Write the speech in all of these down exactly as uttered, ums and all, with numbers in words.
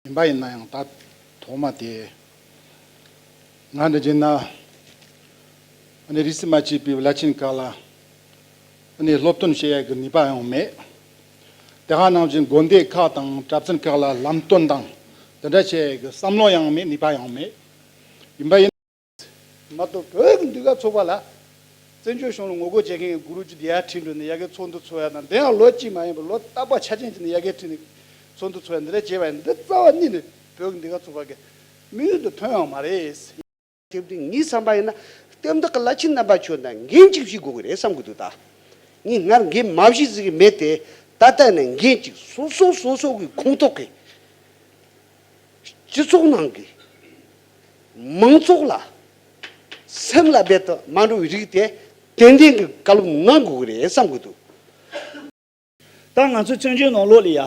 ཡིན་པ་ཡིན་ན་ཡང་ད་ཐོག་མ་དེ་ང་འདྲ་བྱས་ན་ཨ་ནི་རིས་སུ་མ་ཆད་པའི་བླ་ཆེན་ཁག་ལ་ཨ་ནི་སློབ་སྟོན་བྱེད་ཡ་གི་ནུས་པ་ཡང་མེད། དེ་ག་ནང་བཞིན་དགོན་སྡེ་ཁག་དང་གྲྭ་བཙུན་ཁག་ལ་ལམ་སྟོན་དང་དེ་འདྲ་བྱེད་ཡ་གི་བསམ་བློ་ཡང་མེད། ནུས་པ་ཡང་མེད། ཡིན་པ་ཡིན། མ་གཏོགས་བོད་ཀྱི་འདུས་སྒང་ཚོགས་པ་ལ་བཙན་བྱོལ་གཞུང་ལ་ངོ་རྒོལ་བྱེད་མཁན་གྱི་གུ་རུ་ཅུ་དེ་ཡར་ཁྲིད་འགྲོ་ནས་ཡ་གི་ཚོགས་འདུ་ཚོགས་ཡ་དང་། དེ་ཡང་ལོ་གཅིག་མ་ཡིན་པར་ལོ་རྟག་པར་འཆར་ཅན་བྱས་ནས་ཡ་གི་ཁྲིད་ནས་ཚོགས་འདུ་ཚོགས་ཡ་འདི་འདྲ་བྱས་པ་ཡིན། འདི་རྩ་བ་ཉིད་ནས་བོད་ཀྱི་འདུས་སྒང་ཚོགས་པ་གི་དམིགས་ཡུལ་དུ་ཐོན་ཡོད་མ་རེད། དེ་འདྲ་ངའི་བསམ་པ་ཡིན་ན་སྟབས་བདེ་གི་བླ་ཆེན་རྣམ་པ་ཁྱོད་ད་འགན་གཅིག་བཞེས་དགོས་ཀྱི་རེད་བསམ་གི་འདུག་ད་ངས་སྔར་འགན་མ་བཞེས་ཟེར་གི་མེད་དེ། ད་ལྟ་ནས་འགན་གཅིག་སོ་སོ་སོ་སོ་གི་ཁོངས་གཏོགས་ཀྱི་སྤྱི་ཚོགས་ནང་གི་མང་ཚོགས་ལ་སེམས་ལ་རྦད་དེ་མ་འགྲོ་བའི་རིགས་དེ་ཏན་ཏན་གྱི་བཀའ་སློབ་གནང་དགོས་ཀྱི་རེད་བསམ་གྱི་འདུག་ད་ང་ཚོའི་བཙན་བྱོལ་ནང་ལོགས་ལ་ཡ།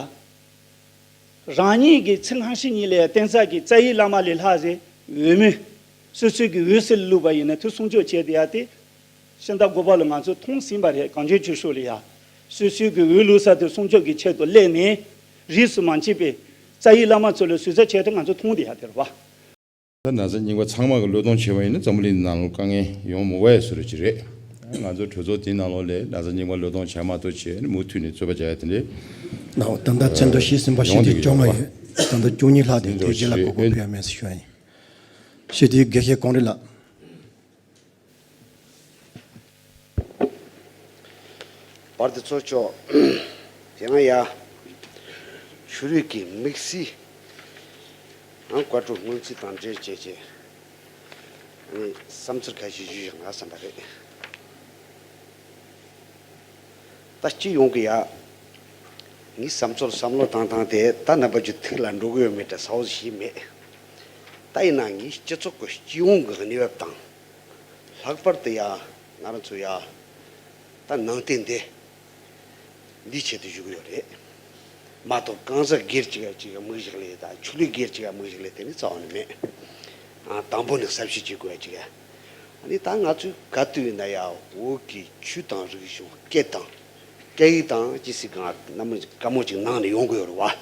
རང་ཉིད་ཀྱི་ཚེ་སྔ་ཕྱི་གཉིས་ལ་ཡ་བསྟེན་ས་ཀྱི་རྩ་བའི་བླ་མ་ལས་ལྷག་ཟེར་འོས་མི། སོ་སོའི་གི་འོད་ཟེར་བླུགས་པ་ཡིན་ན་ཐུགས་སྲུང་སྐྱོབ་བྱས་ཏེ་ཡ་དེ། ཕྱི་ཟླ་དགུ་པ་ལ་ང་ཚོ་མཐོང་ཟིན་པ་རེད། གངས་ཅན་ཆོས་གཞུང་ལ་ཡ། སོ་སོའི་གི་འོས་བླུགས་ས་དེ་སྲུང་སྐྱོབ་ཀྱི་ཆེད་དུ་སླེབས་ནས། རིས་སུ་མ་ཆད་པའི་རྩ་བའི་བླ་མ་ཚོ་ལ་ཟུར་ཟ་བྱས་ཏེ་ང་ཚོ་མཐོང་བསྡད་ཡ་དེ་རེད་བ། ད་ན་ཚ་རྙིང་པ་ཚང་མ་གི་བློས་གཏོང་བྱས་པ་ཡིན་ན་འཛམ་བུ་གླིང་ནང་ལ་དཀའ་ངལ་ཡོང་མི་དགོས་ཡ་བཟོ་འདྲ་ཅིག་རེད། ང་ཚོ་གྲོས་ཚོགས་དེའི་ནང་ལོགས་ལ་ན་ཚ་རྙིང་པ་བློས་གཏོང་བྱས་མ་གཏོགས་བྱས་ནས་མུ་མཐུད་ནས་རྩོད་པ་རྒྱག་ཡ་དེ་འདྲས། ལགས་ད་ལྟ་མཚན་ཐོ་བཞི་ཟིན་པ་ཞིག་དེ་བཅོ་ལྔ་ཡོད། ད་ལྟ་བཅུ་གཉིས་ལྷག་དེ་དེ་རྗེས་ལ་གོ་སྐབས་ཕུལ་ཡ་མེད་ཟེར་ཞུ་ཡ་ཡིན། ཞེས་དེའི་དགེ་བཤེས་ཀོང་རི་ལགས། བར་དུ་ཚོགས་ཆོག་དེ་སྔ་ཡ། ཆོས་རིག་གི་དམིགས་བསལ་ཨང་བཀའ་འཁྲོལ་སྔོན་རྩིས་དང་འབྲེལ་བྱས་བྱས། ཨ་ནི་བསམ་ཚུལ་ཁ་ཤས་ཞུས་བཞག་ན་བསམ་པ་རེད། ད་སྤྱི་ཡོངས་ཀྱི་ཡ། ངའི་བསམ་ཚུལ་བསམ་བློ་བཏང་སྟངས་དེ་ད་རྣམ་པ་ཚོའི་ཐུགས་ལ་འགྲོ་གི་ཡོད་མེད་ད་གསལ་བོ་ཞིག་མེད། ད་ཡིན་ན་ངས་སྤྱི་ཚོགས་ཀྱི་སྤྱི་ཡོངས་ཀྱི་གནས་བབ་དང་། ལྷག་པར་དུ་ཡ། ང་རང་ཚོ་ཡ། ད་ནང་བསྟན་འདི་འདིའི་ཆེད་དུ་བཞུགས་ཡོད་རེད། མ་གཏོགས་གང་ཟག་སྒེར་གཅིག་ཡ་གཅིག་ཡ་དམིགས་བཞག་ལས་དང་ཆོས་ལུགས་སྒེར་གཅིག་ཡ་དམིགས་བཞག་ལས་དེ་ནི་རྩ་བ་ནས་མེད། ཨ། དང་པོ་ནས་བསམ་ཤེས་བྱེད་དགོས་ཡ་གཅིག་ཡ། ཨ་ནི་ད་ང་ཚོས་ག་དུས་ཡིན་ན་ཡ་བོད་ཀྱི་ཆོས་དང་རིག་གཞུང་སྐད་དང་། སྐད་ཡིག་དང་ཅི་སྲིད་གང་རྣམ་པ་བཀའ་མོལ་ཅིག་གནང་ནས་ཡོང་དགོས་ཡོད་རེད་བ།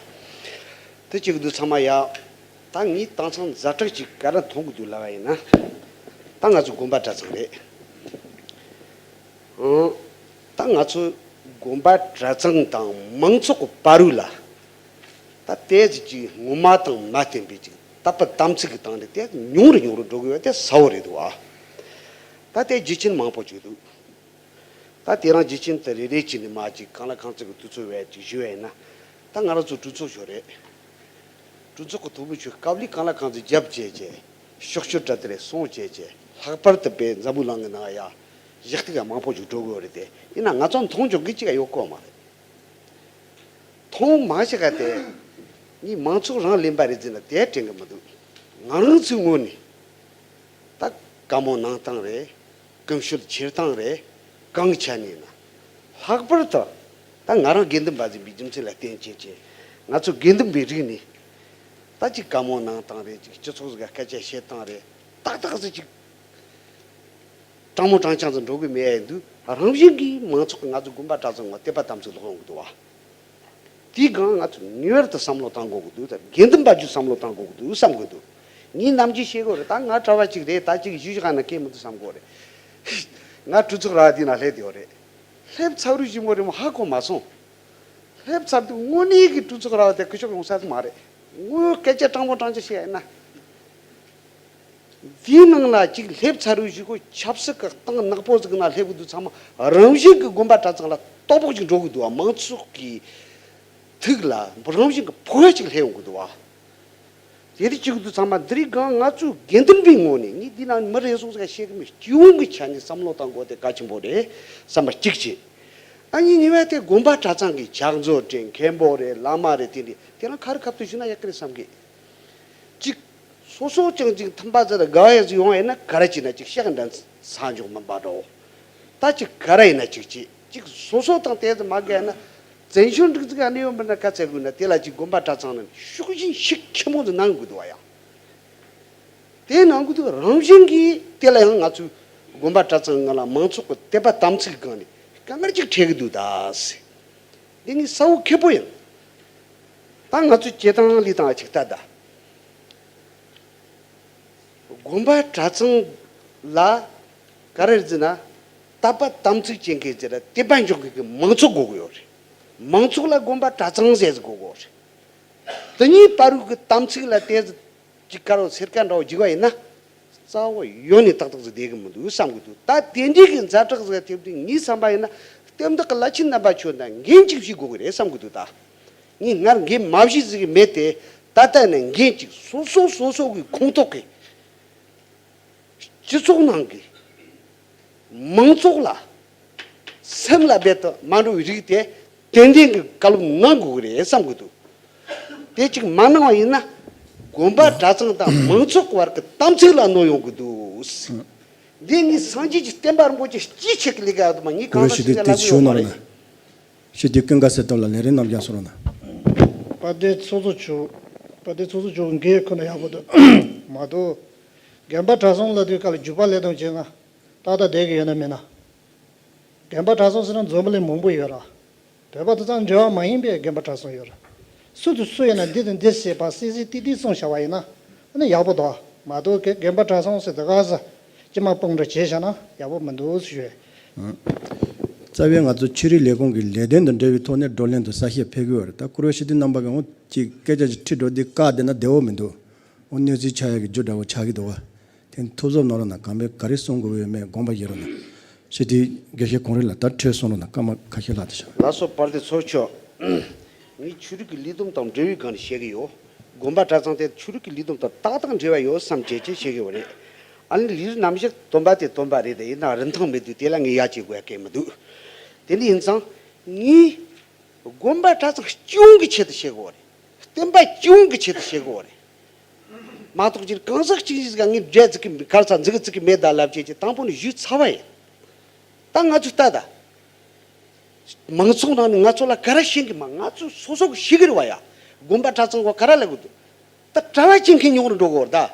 དེ་གཅིག་འདུག་ཚང་མ་ཡ། ད་ངས་དེང་སང་ཛ་དྲག་ཅིག་ག་རེ་མཐོང་གི་འདུག་ལབ་པ་ཡིན་ན། ད་ང་ཚོ་དགོན་པ་གྲྭ་ཚང་རེད། ཨང་། ད་ང་ཚོ་དགོན་པ་གྲྭ་ཚང་དང་མང་ཚོགས་ཀྱི་བར་རུ་ལ། ད་ལྟའི་ཅིག་ངོ་མ་དང་མ་བསྟན་པའི་ཅིག་དད་པ་དམ་ཚིག་གི་སྟེང་ནས་དེ་ཉུང་རུ་ཉུང་རུ་འགྲོ་གི་ཡོད་དེ་གསལ་བོ་རེད་འདུག་ཨ། ད་ལྟའི་རྒྱུ་རྐྱེན་མང་པོ་ཅིག་འདུག་ད་དེ་རང་རྒྱུ་རྐྱེན་དེ་རེ་རེ་བྱས་ནས་མ་ཅིག་གང་ལ་གང་འཚམ་གྱི་དུས་ཚོད་བས་ཅིག་ཞུ་བས་ཡིན་ན། ད་ང་རང་ཚོ་གྲོས་ཚོགས་ཤོག་རེད། གྲོས་ཚོགས་ཀྱི་ཐོག་མི་ཆོས་སྐབས་ལས་གང་ལ་གང་འཚམ་རྒྱབ་བྱས་བྱས། ཕྱོགས་བསྐྱོད་དྲ་དེ་རེ་སོང་བྱས་བྱས། ལྷག་པར་དུ་པའི་འཛམ་བུ་གླིང་གི་ནང་ཡ། ཞི་རྒོལ་མང་པོ་ཞིག་འགྲོ་དགོས་རེད་དེ། ཡིན་ན་ང་ཚོ་མཐོང་ཆོག་གི་ཅིག་ཡོད་གོ་མ་རེད། མཐོང་མ་ཤེས་ག་དེ། ངས་མང་ཚོགས་རང་ལེན་པ་རེད་ཟེར་ན་དེ་དྲན་གི་མི་འདུག་ང་རང་ཚོའི་ངོས་ནས། ད་བཀའ་མོལ་གནང་སྟངས་རེད། ཀུན་སྤྱོད་འཁྱེར་སྟངས་རེད། གང་ཆ་ནས་ན། ལྷག་པར་དུ། ད་ང་རང་དགེ་འདུན་པ་ཟིན་པའི་རྒྱུ་མཚན་ལ་བརྟེན་བྱས་བྱས། ང་ཚོ་དགེ་འདུན་པའི་རིགས་ནས། ད་ཅིག་བཀའ་མོལ་གནང་སྟངས་རེད། ཅིག་སྤྱི་ཚོགས་ཟིག་ག་སྐད་ཆ་བཤད་སྟངས་རེད། ཏག་ཏག་ཟིག་ཅིག་དྲང་མོ་དྲང་རྐྱང་ཟིག་འགྲོ་གི་མེད་ཡ་འདུག་རང་བཞིན་གྱིས་མང་ཚོགས་ཀྱིས་ང་ཚོ་དགོན་པ་གྲྭ་ཚང་ངོ་དད་པ་དམ་ཚིག་ལོག་ཡོང་གི་འདུག་བ། དེའི་སྒང་ང་ཚོ་ངེས་པར་དུ་བསམ་བློ་བཏང་དགོས་ཀྱི་འདུག་ད་དགེ་འདུན་པ་ཚོས་བསམ་བློ་བཏང་དགོས་ཀྱི་འདུག་བསམ་གྱི་འདུག་ངས་ནམ་རྒྱུན་བཤད་གི་ཡོད་རེད། ད་ང་གྲྭ་པ་གཅིག་རེད། ད་གཅིག་ཞུ་ཞུ་ག་ན་སྐད་མི་འདུག་བསམ་གི་ཡོད་རེད། ང་གྲོས་ཚོགས་ར་བ་དེའི་ནང་སླེབས་བསྡད་ཡོད་རེད། སླེབས་ཚར་རུ་ཞིམ་པོ་རེད་མོ་ཧ་གོ་མ་སོང་། སླེབས་ཚར་དུས་དངོས་གནས་ཀྱི་གྲོས་ཚོགས་ར་བ་དེ་སྐུ་ཞབས་ཡོང་ས་མ་རེད། ངོ་སྐད་ཆ་དྲང་པོ་དྲང་ཆ་བཤད་ཡིན་ན། དེའི་ནང་ལ་ཅིག་སླེབས་ཚར་རུ་ཞིག་གོ་ཆབ་སྲིད་ཀྱི་སྟེང་ནག་པོ་ཟིག་ན་སླེབས་གི་འདུག་ཚང་མ་རང་བཞིན་གྱི་དགོན་པ་གྲྭ་ཚང་ལ་ལྟོ་ཕོག་ཅིག་འགྲོ་གི་འདུག་བ། མང་ཚོགས་ཀྱི་ཐུགས་ལ་རང་བཞིན་གྱི་ཕོག་ཡ་ཅིག་སླེབས་ཡོང་གི་འདུག་བ། དེ་རིགས་ཅིག་འདུག་ཚང་མ་འདི་རིགས་སྒང་ང་ཚོའི་དགེ་འདུན་པའི་ངོས་ནས་ངས་འདི་ན་མི་རེ་ཟུང་ཟིག་བཤད་གི་མི་སྤྱི་ཡོངས་ཀྱི་ཆ་ནས་བསམ་བློ་བཏང་དགོས་དེ་གལ་ཆེན་པོ་རེད་བསམ་པ་གཅིག་བྱས། ཨ་ནི་གཉིས་པ་དེ་དགོན་པ་གྲྭ་ཚང་གི་ཕྱག་མཛོད་དེ་མཁན་པོ་རེད། བླ་མ་རེད། དེ་འདྲ་དེ་རང་ཁ་རི་ཁ་ཐུག་ཞུས་ན་ཡག་གི་རེད་བསམ་གི། གཅིག་སོ་སོ་ཅང་ཅིག་མཐུན་པ་ཟེར་དགའ་ཡ་ཟིག་ཡོང་ཡིན་ན་ག་རེ་བྱས་ན་ཅིག་ཤག་འདྲ་ས་འཇོག་མིན་པ་འགྲོ། ད་ཅིག་ག་རེ་ཡིན་ན་ཅིག་ཅིག་ཅིག་སོ་སོ་དང་དེ་ཟིག་མ་དགའ་ཡ་ན། བཙན་བྱོལ་འགྲིག་འཛུགས་ཨ་ནི་ཡོད་པ་ན་ག་ཚད་དགོས་ན་དེ་ལ་ཅིག་དགོན་པ་གྲྭ་ཚང་ནས་ཤུགས་རྐྱེན་ཤུགས་ཆེན་མོ་ཟིག་གནང་དགོས་འདུག་བ་ཡ། དེ་གནང་དགོས་འདུག་རང་བཞིན་གྱིས་དེ་ལ་ཡང་ང་ཚོའི་དགོན་པ་གྲྭ་ཚང་ངོས་ལ་མང་ཚོགས་ཀྱི་དད་པ་དམ་ཚིག་སྒང་ནས་དཀའ་ངལ་ཅིག་འཕྲད་ཀྱི་འདུག་ད་ཟེར། འདི་ངས་གསལ་བོ་ཁེ་པོ་ཡིན། ད་ང་ཚོས་བྱེད་སྟངས་ལས་དང་ཅིག་ལྟ་ད། དགོན་པ་གྲྭ་ཚང་ལ་ག་རེ་ཟེར་ན། དད་པ་དམ་ཚིག་ཅན་གྱི་ཟེར་ན་དད་པ་འཇོག་མཁན་གྱི་མང་ཚོགས་དགོས་ཀྱི་ཡོད་རེད། མང་ཚོགས་ལ་དགོན་པ་གྲྭ་ཚང་ཟེར་ཟེར་དགོས་ཀྱི་ཡོད་རེད། དེ་གཉིས་བར་གྱི་དམ་ཚིག་ལ་དེ་ཅིག་དཀར་པོ་སེར་ཀ་འདྲ་བོ་འཇིག་པ་ཡིན་ན། རྩ་བ་ཡོད་ནས་ཏག་ཏག་ཟིག་བསྡད་གི་མི་འདུག་བསམ་གི་འདུག་ད་དེ་འདྲའི་གི་ཛ་དྲག་ཟིག་ཐེབས་དུས་ངའི་བསམ་པ་ཡིན་ན། བསྟན་བདག་གི་བླ་ཆེན་རྣམ་པ་ཁྱོད་ད་འགན་ཅིག་བཞེས་དགོས་གི་རེད་བསམ་གི་འདུག་ད་ངས་སྔར་འགན་མ་བཞེས་ཟིག་གི་མེད་དེ། ད་ལྟ་ནས་འགན་ཅིག་སོ་སོ་སོ་སོ་གི་ཁོངས་གཏོགས་གི་སྤྱི་ཚོགས་ནང་གི་མང་ཚོགས་ལ་སེམས་ལ་རྦད་དེ་མ་འགྲོ་བའི་རིགས་དེ་ཏན་ཏན་གྱི་བཀའ་སློབ་གནང་དགོས་ཀྱི་རེད་བསམ་གྱི་འདུག་དེ་གཅིག་མ་གནང་བ་ཡིན་ན། དགོན་པ་གྲྭ་ཚང་དང་མང་ཚོགས་བར་གྱི་དམ་ཚིག་ལ་གནོད་ཡོང་གི་འདུག་འདི་ནི་སངས་རྒྱས་ཀྱི་བསྟན་པ་རིན་པོ་ཆེ་སྤྱི་ཆེད་ཀྱི་ལས་ཀ་ཡག་ཏུ་མ་ངས་གང་ལྟར་ཞིག་ལ་ལབ་ཀྱི་ཡོད་མ་རེད། ཞི་བདེ་ཀུན་དགའ་གསལ་སྟོབས་ལ་ལས་རིམ་རྣམས་ཀྱང་གསུང་རོགས་གནང་། དཔལ་ལྡན་ཚོགས་གཙོ་མཆོག་དཔལ་ལྡན་ཚོགས་གཙོ་མཆོག་གི་འགན་ཁོ་ན་ཡག་པོ་འདུག་མ་གཏོགས། དགོན་པ་གྲྭ་ཚང་ལབ་དུས་སྐབས་ལ་རྒྱུད་པ་ལས་དང་བྱེད་ང་ཏག་ཏག་བསྡད་ཀྱི་ཡོད་ན་མེད་ན། དགོན་པ་གྲྭ་ཚང་ཟེར་ན་འཛོམས་པ་ལས་མང་པོ་ཡོད་ར། བོད་པ་དེ་ཚང་འབྲེལ་བ་མ་ཡིན་པའི་དགོན་པ་གྲྭ་ཚང་ཡོད་ར། སུ་དང་སུ་ཡིན་ན་འདི་དང་འདི་ཟེར་བ་སི་སི་ཏི་ཏི་གསུངས་བཞག་པ་ཡིན་ན་ཨ་ནི་ཡག་པོ་འདུག་མ་གཏོགས་དགོན་པ་གྲྭ་ཚང་ཟེར་དེ་ག་ས་ཅི་མ་སྤུངས་འདྲ་བྱས་བཞག་ན་ཡག་པོ་མི་འདུག་ཞུ། རྩ་བའི་ང་ཚོ་ཆོས་རིག་ལས་ཁུངས་ཀྱི་ལས་དོན་དང་འབྲེལ་བའི་ཐོག་ནས་བགྲོ་གླེང་དང་གསལ་བཤད་ཕེབས་ཀྱི་ཡོད་རེད། ད་བཀུར་འོས་ཞི་བདེ་རྣམ་པ་གིས་འོ་ཅིག་སྐད་ཆ་ཅིག་ཁྲིད་འགྲོ་འདི་བཀག་བསྡད་ན་བདེ་བོ་མི་འདུག་འོ་གནས་ཚུལ་ཆགས་ཡག་གི་རྒྱུ་འདྲ་བོ་ཆགས་ཀྱི་འདུག་བ། དེ་ཐུགས་གཟབ་གནང་རོགས་གནང་། གང་མེད་ག་རེ་གསུང་དགོས་ཡོད་མེད་དགོངས་པ་བཞེས་རོགས་གནང་། ཞི་བདེའི་དགེ་བཤེས་གོང་རིམ་ལགས་ད་འཕྲོས་གསུང་རོགས་གནང་། སྐར་མ་ཁ་ཤས་ལྷག་དེ་ཤག་ལགས་སོ། དཔལ་ལྡན་ཚོགས་གཙོ། ངས་ཆོས་རིག་གི་ལས་དོན་དང་འབྲེལ་བའི་སྒང་ནས་བཤད་ཀྱི་ཡོད། དགོན་པ་གྲྭ་ཚང་དེ་ཆོས་རིག་གི་ལས་དོན་དང་ཏག་ཏག་འབྲེལ་བ་ཡོད་བསམ་བྱས་བྱས་བཤད་ཀྱི་ཡོད་རེད། ཨ་ནི་ལས་རིགས་རྣམ་གཞག་སྟོན་པ་དེ་སྟོན་པ་རེད། དེ་ཡིན་ན་རིན་ཐང་མེད་དུས་དེ་ལ་ངས་ཡ་བྱེད་དགོས་ཡ་གང་མི་འདུག་དེ་འདྲ་ཡིན་ཙང་ངས་དགོན་པ་གྲྭ་ཚང་སྤྱི་ཡོངས་ཀྱི་ཆེད་དུ་བཤད་དགོས་རེད། བསྟན་པ་སྤྱི་ཡོངས་ཀྱི་ཆེད་དུ་བཤད་དགོས་རེད། མ་གཏོགས་ཅིག་གང་ཟག་གཅིག་གཉིས་ཀ་ངས་འབྲས་ཚིག་གི་གར་ས་འཛི་གི་ཚིག་གི་མེད་ད་ལབ་བྱས་ཀྱི་དང་པོ་ནས་ཞུས་ཚར་བ་ཡིན། ད་ང་ཚོས་ལྟ་ད། མང་ཚོགས་ནང་ནས་ང་ཚོ་ལ་ག་རེ་ཤེས་ཀྱི་མ། ང་ཚོ་སོ་སོ་གི་ཤེས་ཀྱི་རེད་བ་ཡ། དགོན་པ་གྲྭ་ཚང་ག་ག་རེ་ལབ་གི་འདུག་ད་གྲྭ་བ་བྱེད་མཁན་ཉུང་རུ་འགྲོ་གི་ཡོད་རེད་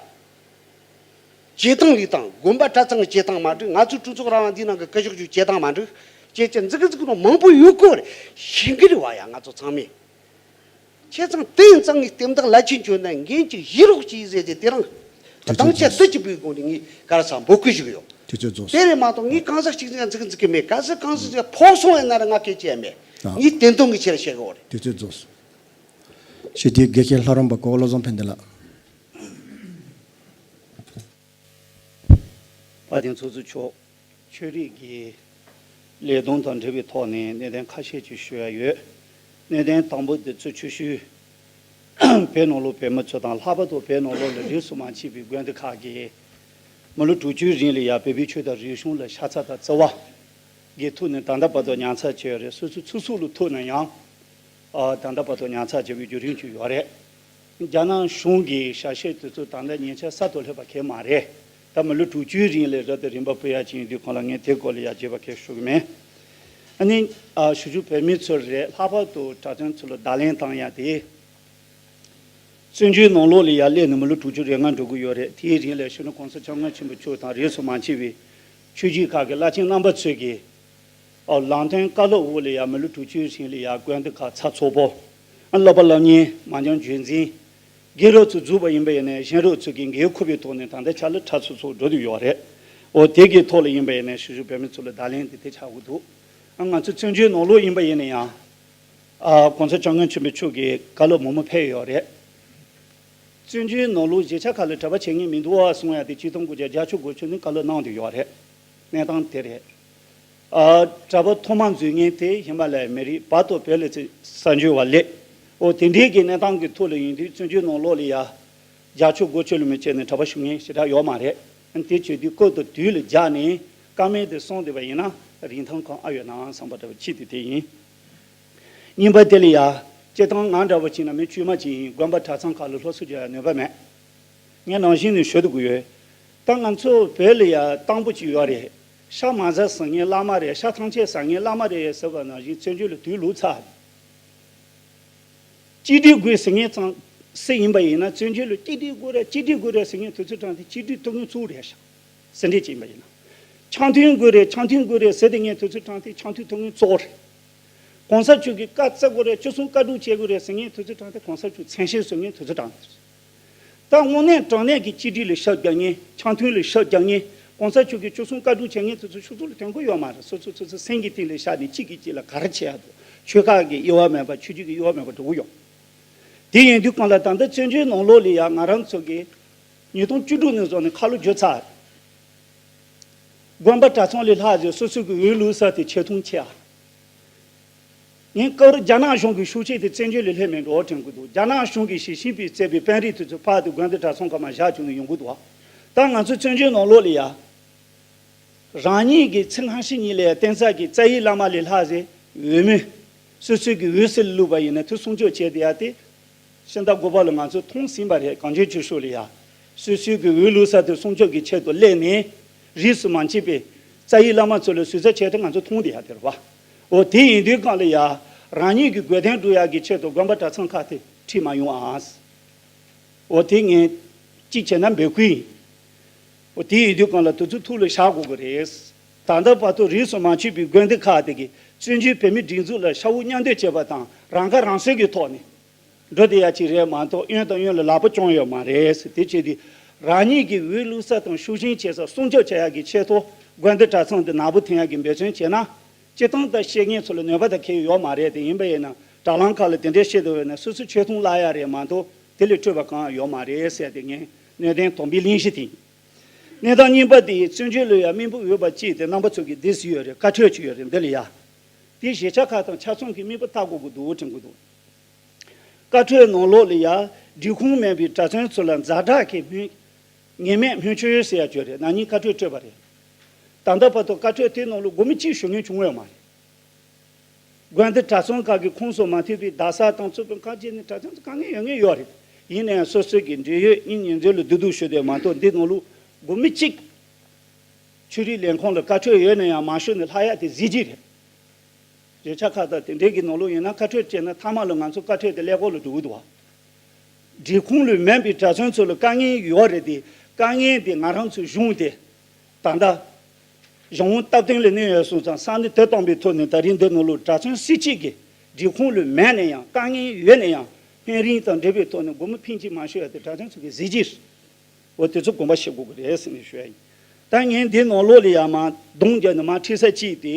ད། བྱེད་སྟངས་ལས་དང་དགོན་པ་གྲྭ་ཚང་གི་བྱེད་སྟངས་མ་འགྲིག་ང་ཚོའི་གྲོས་ཚོགས་རང་དབང་འདིའི་ནང་གི་སྐུ་ཞབས་ཀྱི་བྱེད་སྟངས་མ་འགྲིག་ཅེས་ཅེས་འཛི་གི་འཛི་གི་ནང་མང་པོ་ཡོད་གི་རེད། ཤེས་ཀྱི་རེད་བ་ཡ། ང་ཚོ་ཚང་མས། བྱས་ཙང་དེ་ཡིན་ཙང་ངས་བསྟན་བདག་བླ་ཆེན་ཁྱོད་ནས་འགན་ཅིག་བཞེས་རོགས་གྱིས་ཟེར་ཏེ་དེ་རིང་དེ་དང་ཆ་སྲིད་ཀྱི་བུའི་སྒོ་ནས་ངས་ག་རེ་ཟེར་འབོད་སྐུལ་ཞུ་གི་ཡོད། དེ་ཚོད་རྫོགས་སོང་། དེ་རེད་མ་གཏོགས་ངས་གང་ཟག་གཅིག་ཀྱང་འཛི་གི་འཛི་གི་མེད། ག་ཟེར་གང་ཟེར་ཕོག་སོང་ཡིན་ན་ར་ང་སྐད་ཆ་ཡང་མེད། ཨ། ངས་བདེན་དོན་གྱི་ཆེད་ལ་བཤད་གི་ཡོད་རེད། དེ་ཚོད་རྫོགས་སོང་། ཞི་བདེའི་དགེ་བཤེས་ལྷ་རམས་པ་གོ་བོ་བློ་བཟང་ཕན་བདེ་ལགས། དཔལ་ལྡན་ཚོགས་གཙོ་མཆོག་ཆོས་རིག་གི་ལས་དོན་དང་འབྲེལ་བའི་ཐོག་ནས་གནད་དོན་ཁ་ཤས་ཅིག་ཞུ་ཡ་ཡོད། གནད་དོན་དང་པོ་དེ་ཚོ་ཆུ་ཤུར་བོད་ནང་ལོགས་བོད་མི་ཚོ་དང་ལྷག་པར་དུ་བོད་ནང་ལོགས་ལ་རིས་སུ་མ་ཆད་པའི་དགོན་སྡེ་ཁག་གིས་མི་ལོ་དྲུག་ཅུའི་རིང་ལ་ཡ་བོད་པའི་ཆོས་དང་རིག་གཞུང་ལ་ཤ་ཚ་དང་བརྩེ་བ་གི་ཐོག་ནས་ད་ལྟ་བར་དུ་ཉར་ཚགས་བྱས་ཡོད་རེད། སོ་སོའི་ཚོགས་གཙོ་ལ་ཐུག་ན་ཡང་། ཨ། ད་ལྟ་བར་དུ་ཉར་ཚགས་བྱས་པའི་བརྒྱུད་རིམ་ཅིག་ཡོད་རེད། རྒྱ་ནག་གཞུང་གིས་བྱ་བྱེད་དེ་ཚོ་ད་ལྟ་ཉེ་ཆར་གསར་དུ་སླེབས་པ་གང་མ་རེད། ད་མི་ལོ་དྲུག་ཅུའི་རིང་ལ་རབ་ཏུ་རིམ་པ་སྤེལ་ཡག་ཅིག་ཡིན་དུས་གང་ལ་ངས་དེ་སྐོར་ལ་ཡང་རྒྱས་པ་གང་ཞུ་གི་མེད། ཨ་ནི། ཨ། ཞུ་ཞུ་བོད་མི་ཚོར་རེད། ལྷག་པར་དུ་གྲྭ་བཙུན་ཚོ་ལ་བརྡ་ལན་བཏང་ཡག་དེ། བཙན་བྱོལ་ནང་ལོགས་ལ་ཡར་སླེབས་ནས་མི་ལོ་དྲུག་ཅུ་རེ་ལྔ་འགྲོ་གི་ཡོད་རེད། དེའི་རིང་ལ་གཞོན་ནུ་གོང་ས་སྐྱབས་མགོན་ཆེན་པོ་མཆོག་དང་རིས་སུ་མ་ཆད་པའི་ཆོས་བརྒྱུད་ཁག་གི་བླ་ཆེན་རྣམ་པ་ཚོས་ཀྱིས། ཨོ། ལམ་སྟོན་བཀའ་སློབ་འོག་ལ་ཡ་མི་ལོ་དྲུག་ཅུའི་རིང་ལ་ཡ་དགོན་སྡེ་ཁག་ཚབ་ཚོགས་པ། ཨ། སློབ་པ་སློབ་གཉེར་མ་འཇོན་རྒྱུན་འཛིན། དགེ་རོགས་ཚོ་འཛུལ་བ་ཡིན་པ་ཡིན་ནའི་གཞོན་རོགས་ཚོ་གིས་འགན་འཁུར་བའི་ཐོག་ནས་ད་ལྟ་ཆ་ལ་གྲྭ་ཚོ་ཚོ་འགྲོ་དུ་ཡོད་རེད། ཨོ། དེ་གི་ཐོག་ལ་ཡིན་པ་ཡིན་ནའི་ཞུ་ཞུ་བོད་མི་ཚོ་ལ་བརྡ་ལན་དེ་དེ་ཆགས་ཀྱི་འདུག་ཨ། ང་ཚོ་བཙན་བྱོལ་ནང་ལོགས་ཡིན་པ་ཡིན་ན་ཡང་། ཨ། གོང་ས་སྐྱབས་མགོན་ཆེན་པོ་མཆོག་གིས་བཀའ་སློབ་མང་པོ་ཕེབས་ཡོད་རེད། བཙན་བྱོལ་ནང་ལོགས་གཞིས་ཆགས་ཁག་ལ་གྲྭ་པ་བྱེད་མཁན་མི་འདུག་ཨ་གསུང་ཡ་དེ་ཆིག་སྟོང་དགུ་བརྒྱ་བརྒྱད་ཅུ་གོ་གཅིག་ནས་བཀའ་སློབ་གནང་བསྡད་ཡོད་རེད། གནས་སྟངས་དེ་རེད། ཨ། གྲྭ་པ་ཐོག་མ་འཛུལ་མཁན་དེ་ཧི་མ་ལ་ཡའི་མི་རིགས་བར་དུ་བོད་ལ་ཚེ་གསར་འབྱོར་བ་སླེབས། འོ། དེ་འདྲའི་གི་གནས་སྟངས་ཀྱི་ཐོག་ལ་ཡིན་དུས་བཙན་བྱོལ་ནང་ལོགས་ལ་ཡ། བརྒྱད་ཅུ་དགུ་བཅུ་ལས་མི་བྱེད་ནས་གྲྭ་པ་ཞུ་མཁན་ཞེ་དྲག་ཡོད་མ་རེད། དེ་བྱེད་དུས་སྐབས་དང་དུས་ལ་སྦྱར་ནས་བཀའ་མོལ་དེ་གསུངས་བསྡད་པ་ཡིན་ན་རིན་ཐང་གང་ཨ་ཡོད་ན་བསམ་པ་འདྲ་བ་གཅིག་དེ་དེ་ཡིན། གཉིས་པ་དེ་ལ་ཡ། སྤྱིར་བཏང་ང་འདྲ་བོ་བྱས་ན་མི་དཀྱུས་མ་ཅིག་ཡིན། དགོན་པ་གྲྭ་ཚང་ཁག་ལ་སློབ་གསོ་རྒྱག་ཡ་ནུས་པ་མེད། ངས་ནང་བཞིན་ནས་ཞུ་དགོས་ཡོད། ད་ང་ཚོ་བོད་ལ་ཡ་དང་པོ་ཅིག་ཡོད་རེད། ཤ་མ་ཟ་ཟེར་མཁན་བླ་མ་རེད། ཤ་ཐམས་ཅད་ཟ་མཁན་བླ་མ་རེད་ཟེར་བ་ནང་བཞིན་བཙན་བྱོལ་ལ་དུས་ལོག་ཚར། གཅིག་སྒྲིལ་དགོས་ཟེར་མཁན་ཙང་སུ་ཡིན་པ་ཡིན་ན་བཙན་བྱོལ་ལ་གཅིག་སྒྲིལ་དགོས་རེད། གཅིག་སྒྲིལ་དགོས་རེད་ཟེར་མཁན་དུས་ཚོད་དྲངས་ཏེ་གཅིག་སྒྲིལ་ཐུབ་མཁན་གཙོ་བོ་རེད་ཤག་སུ་འདྲ་ཅིག་ཡིན་པ་ཡིན་ན། འཆམ་མཐུན་དགོས་རེད། འཆམ་མཐུན་དགོས་རེད་ཟེར་བསྡད་མཁན་དུས་ཚོད་དྲངས་ཏེ་འཆམ་མཐུན་ཐུབ་མཁན་གཙོ་བོ་རེད། གོང་ས་མཆོག་གིས་བཀའ་སྩལ་དགོས་རེད། བཅུ་གསུམ་བཀའ་སྒྲུབ་བྱེད་དགོས་རེད་ཟེར་མཁན་དུས་ཚོད་དྲངས་ཏེ། གོང་ས་མཆོག་མཚན་ཤས་བཟོ་མཁན་དུས་ཚོད་དྲངས་ཏེ། ད་དངོས་གནས་དྲང་གནས་ཀྱི་གཅིག་སྒྲིལ་ལ་ཤག་རྒྱག་མཁན། འཆམ་མཐུན་ལ་ཤག་རྒྱག་མཁན། གོང་ས་མཆོག་གིས་བཅུ་གསུམ་བཀའ་སྒྲུབ་བྱེད་མཁན་དེ་ཚོ་ཆུ་ཚོད་ལ་དོན་གོ་ཡོད་མ་རེད། སོ་སོ་སོ་སོ་སེམས་ཀྱི་གཏིང་ལ་བཞག་ནས་གཅིག་གིས་གཅིག་ལ་ག་རེ་བྱེད་ཡག་འདུག་ཆོལ་ཁ་གི་དབྱེ་བ་མེད་པ། ཆོས་བརྒྱུད་ཀྱི་དབྱེ་བ་མེད་པ་འགྲོ་གི་ཡོད། དེ་ཡིན་དུས་གང་ལ་ད་ལྟ་བཙན་བྱོལ་ནང་ལོགས་ལ་ཡང་ང་རང་ཚོ་གིས་ཉིས་སྟོང་བཅུ་དྲུག་ནས་བཟུང་ནས་ཁ་ལོ་བསྒྱུར་ཚར། དགོན་པ་གྲྭ་ཚང་ལས་ལྷག་ཟེར་སོ་སོ་གི་འོས་བླུག་ས་དེ་ཆེ་མཐོང་ཆེ་ཨ། ངས་སྐབས་རེ་རྒྱ་ནག་གཞུང་གི་ཤུགས་རྐྱེན་དེ་བཙན་བྱོལ་ལ་སླེབས་མེད་འགྲོ་དྲན་གི་འདུག་རྒྱ་ནག་གཞུང་གིས་ཞི་ཅིན་ཕིང་བཙལ་བའི་དཔོན་རིགས་དེ་ཚོ་ཕར་དུ་དགོན་སྡེ་གྲྭ་ཚང་ཁག་མར་བཞག་བཅུག་ནས་ཡོང་གི་འདུག་ད་ང་ཚོ་བཙན་བྱོལ་ནང་ལོགས་ལ་ཡ། རང་ཉིད་ཀྱི་ཚེ་སྔ་ཕྱི་གཉིས་ལ་བརྟེན་ས་གི་རྩ་བའི་བླ་མ་ལས་ལྷག་ཟེར་འོས་མི། སོ་སོའི་གི་འོས་ཟེར་བླུགས་པ་ཡིན་ན་དེ་སྲུང་སྐྱོབ་བྱས་བསྡད་ཡ་དེ། ཕྱི་ཟླ་དགུ་པ་ལ་ང་ཚོས་མཐོང་ཟིན་པ་རེད། གངས་ཅན་ཆོས་ཕྱོགས་ལ་ཡ། སོ་སོའི་གི་འོས་བླུགས་ས་དེ་སྲུང་སྐྱོབ་ཀྱི་ཆེད་དུ་སླེབས་ནས། རིས་སུ་མ་ཆད་པའི་རྩ་བའི་བླ་མ་ཚོ་ལ་ཟུར་ཟ་བྱས་ཏེ་ང་ཚོ་མཐོང་བསྡད་ཡ་དེ་རེད་པ། འོ་དེ་ཡིན་དུས་གང་ལ་ཡ། རང་ཉིད་ཀྱི་དགོས་དོན་སྒྲུབ་ཡ་གི་ཆེད་དུ་དགོན་པ་གྲྭ་ཚང་ཁག་དེ་ཁྲིད་མ་ཡོང་ཨ། འོ་དེ་ངས་གཅིག་བྱས་ན་འབོད་སྐུལ་ཡིན། འོ་དེ་ཡིན་དུས་གང་ལ་དེ་ཚོ་ཐུགས་ལ་བཞག་དགོས་ཀྱི་རེད། ད་ལྟ་བར་དུ་རིས་སུ་མ་ཆད་པའི་དགོན་སྡེ་ཁག་དེ་གིས་བཙན་བྱོལ་བོད་མིའི་སྒྲིག་འཛུགས་ལ་ཤ་བོ་མཉམ་འདེགས་བྱས་པ་དང་། རང་ཁ་རང་གསོའི་གི་ཐོག་ནས་འགྲོ་བསྡད་ཡ་ཅིག་རེད་མ་གཏོགས། གཡོན་དང་གཡོན་ལ་ལག་པ་བརྐྱངས་ཡོད་མ་རེད། དེ་བྱས་དུས་རང་ཉིད་ཀྱི་འོས་བླུགས་ས་དང་ཤུགས་རྐྱེན་བྱེད་ས་སྲུང་སྐྱོབ་བྱེད་ཡ་གི་ཆེད་དུ་དགོན་སྡེ་གྲྭ་ཚང་དེ་ནག་པོ་འཐེན་ཡ་གི་འབད་བརྩོན་བྱས་ན། སྤྱིར་བཏང་ད་བཤད་མཁན་ཚོ་ལ་ནུས་པ་ད་གང་ཡང་ཡོད་མ་རེད། དེ་ཡིན་པ་ཡིན་ན་དྲ་ལམ་ཁག་ལ་དེ་འདྲའི་བཤད་དུ་ཡོད་ན་སོ་སོའི་ཆེ་མཐོང་བརླག་ཡ་རེད་མ་གཏོགས་དེ་ལས་སྤྲོས་པ་གང་ཡང་ཡོད་མ་རེད་ཟེར་ཏེ། ངས་གནད་དོན་དང་པོའི་གླེང་གཞི་དེ་ཡིན། གནས་སྟངས་གཉིས་པ་དེ་བཙན་བྱོལ་ལ་ཡ་མིང་པོ་འོས་པ་གཅིག་དེ་རྣམ་པ་ཚོ་གིས་བསྡད་ཡོད་རེད། བཀའ་ཁྲོལ་གཅིག་ཡོད་རེད། འདི་ལ་ཡ། དེ་གཞིས་ཆགས་ཁག་དང་ཆ་ཚང་གིས་མིང་པོ་བཏགས་དགོས་ཀྱི་འདུག་དྲན་གྱི་འདུག་བཀའ་ཁྲོལ་ནང་ལོགས་ལ་ཡ། སྒྲིག་ཁོངས་མེད་པའི་གྲྭ་བཙུན་ཚོ་ལ་ཛ་དྲག་གི་སྨོན། ངེས་མེད་སྨོན་བྱོལ་ཟེར་ཡ་ཅིག་ཡོད་རེད། ན་ནིང་བཀའ་ཁྲོལ་སྤྲད་པ་རེད། ད་ལྟ་བར་དུ་བཀའ་ཁྲོལ་དེའི་ནང་ལ་དགོས་མི་གཅིག་ཞུ་མཁན་བྱུང་ཡོད་མ་རེད། དགོན་སྡེ་གྲྭ་ཚང་ཁག་གི་ཁོངས་སུ་མ་ཐེ་བའི་རྡ་ས་དང་གཙོས་པའི་ཁག་ཅིག་ནས་གྲྭ་བཙུན་ཚོ་དཀའ་ངལ་ཡོད་མཁན་ཡོད་རེད། ཡིན་ན་ཡང་སོ་སོའི་གི་འབྲེལ་ཡོད་གཉེན་ཉེ་ཚན་ལ་བསྡུ་བསྡུ་ཞུས་ཏེ་མ་གཏོགས། འདི་ནང་ལ་དགོས་མི་གཅིག་ཆོས་རིག་ལས་ཁུངས་ལ་བཀའ་ཁྲོལ་ཡོད་ན་ཡང་མ་ཞུས་ནས་ལྷག་ཡ་དེ་གཟི་བརྗིད་རེད། གཞིས་ཆགས་ཁག་དང་དེ་འདྲའི་གི་ནང་ལོགས་ཡིན་ན་བཀའ་ཁྲོལ་སྤྲད་ན་མཐའ་མ་ལ་ང་ཚོ་བཀའ་ཁྲོལ་དེ་ཀླད་ཀོར་ལ་འགྲོ་གི་འདུག་བ། སྒྲིག་ཁོངས་ལ་མེད་པའི་གྲྭ་བཙུན་ཚོ་ལ་དཀའ་ངལ་ཡོད་རེད་དེ། དཀའ་ངལ་དེ་ང་རང་ཚོའི་གཞུང་དེ་ད་ལྟ་གཞུང་སྟབས་བསྟུན་ལ་གནས་ཡོད་སོང་ཙང་། ས་གནས་དེ་བཏང་པའི་ཐོག་ནས་ད་རིང་འདི་ནང་ལོགས་གྲྭ་བཙུན་སུ་གཅིག་གིས་སྒྲིག་ཁོངས་ལ་མེད་ན་ཡང་། དཀའ་ངལ་ཡོད་ན་ཡང་། སྨན་རིན་དང་འབྲེལ་བའི་ཐོག་ནས་སྒོར་མོ་ཕིང་གཅིག་མ་ཤོར་ཡ་དེ་གྲྭ་བཙུན་ཚོ་གི་གཟི་བརྗིད། འོ་དེ་ཚོ་དགོངས་པ་བཞེས་དགོས་ཀྱི་རེད་ཟེར་ནས་ཞུ་ཡ་ཡིན། ད་ངས་འདི་ནང་ལོགས་ལ་ཡ་མར་གདོང་བརྒྱབ་ནས་མར་ཁྲིད་ས་གཅིག་དེ།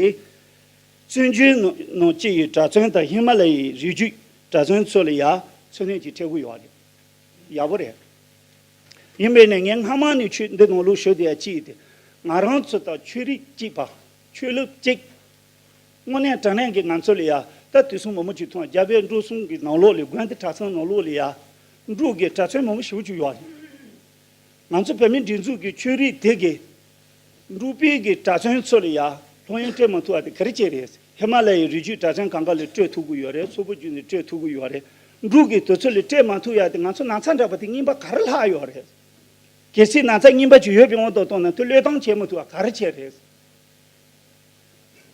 བཙན་བྱོལ་ནང་སྐྱེས་ཡོད་གྲྭ་བཙུན་དང་ཧི་མ་ལ་ཡའི་རི་རྒྱུད་གྲྭ་བཙུན་ཚོ་ལ་ཡ་འཚོ་སྣོན་ཅིག་སྤྲད་དགོས་ཡོད་རེད། ཡག་པོ་རེད། ཡིན་པས་ན་ངས་སྔ་མ་ནས་ཆོས་འདི་ནང་ལོགས་ཞུ་བསྡད་ཡ་གཅིག་དེ། ང་རང་ཚོ་དང་ཆོས་རིག་གཅིག་པ། ཆོས་ལུགས་གཅིག་དངོས་གནས་དྲང་གནས་ཀྱི་ང་ཚོ་ལ་ཡ། ད་དུས་སང་མང་པོ་ཅིག་མཐོང་། རྒྱ་བལ་འབྲུག་གསུམ་གྱི་ནང་ལོགས་ལ་དགོན་སྡེ་གྲྭ་ཚང་ནང་ལོགས་ལ་ཡ། འབྲུག་གི་གྲྭ་བཙུན་མང་པོ་ཞེ་པོ་ཅིག་ཡོད་རེད། ང་ཚོ་བོད་མིའི་སྒྲིག་འཛུགས་ཀྱི་ཆོས་རིག་དེ་གིས་འབྲུག་པའི་གི་གྲྭ་བཙུན་ཚོ་ལ་ཡ་སློབ་ཡོན་སྤྲད་མ་ཐུབ་པ་དེ་ག་རེ་བྱས་རེད། ཧི་མ་ལ་ཡའི་རི་རྒྱུད་གྲྭ་ཚང་སྒང་ག་ལ་སྤྲད་ཐུབ་ཀྱི་ཡོད་རེད། སོག་པོ་རྒྱུད་ནས་སྤྲད་ཐུབ་ཀྱི་ཡོད་རེད། འབྲུག་གི་དེ་ཚོ་ལ་སྤྲད་མ་ཐུབ་ཡ་དེ་ང་ཚོ་ན་ཚ་འདྲ་པོ་དེ་རྙིང་པ་ག་རེ་ལྷག་ཡོད་རེད། གལ་སྲིད་ན་ཚ་རྙིང་པ་ཅིག་ཡོད་པའི་དབང་དུ་བཏང་ན་དེ་བློས་བཏང་བྱས་མ་ཐུབ་པ་ག་རེ་བྱས་རེད།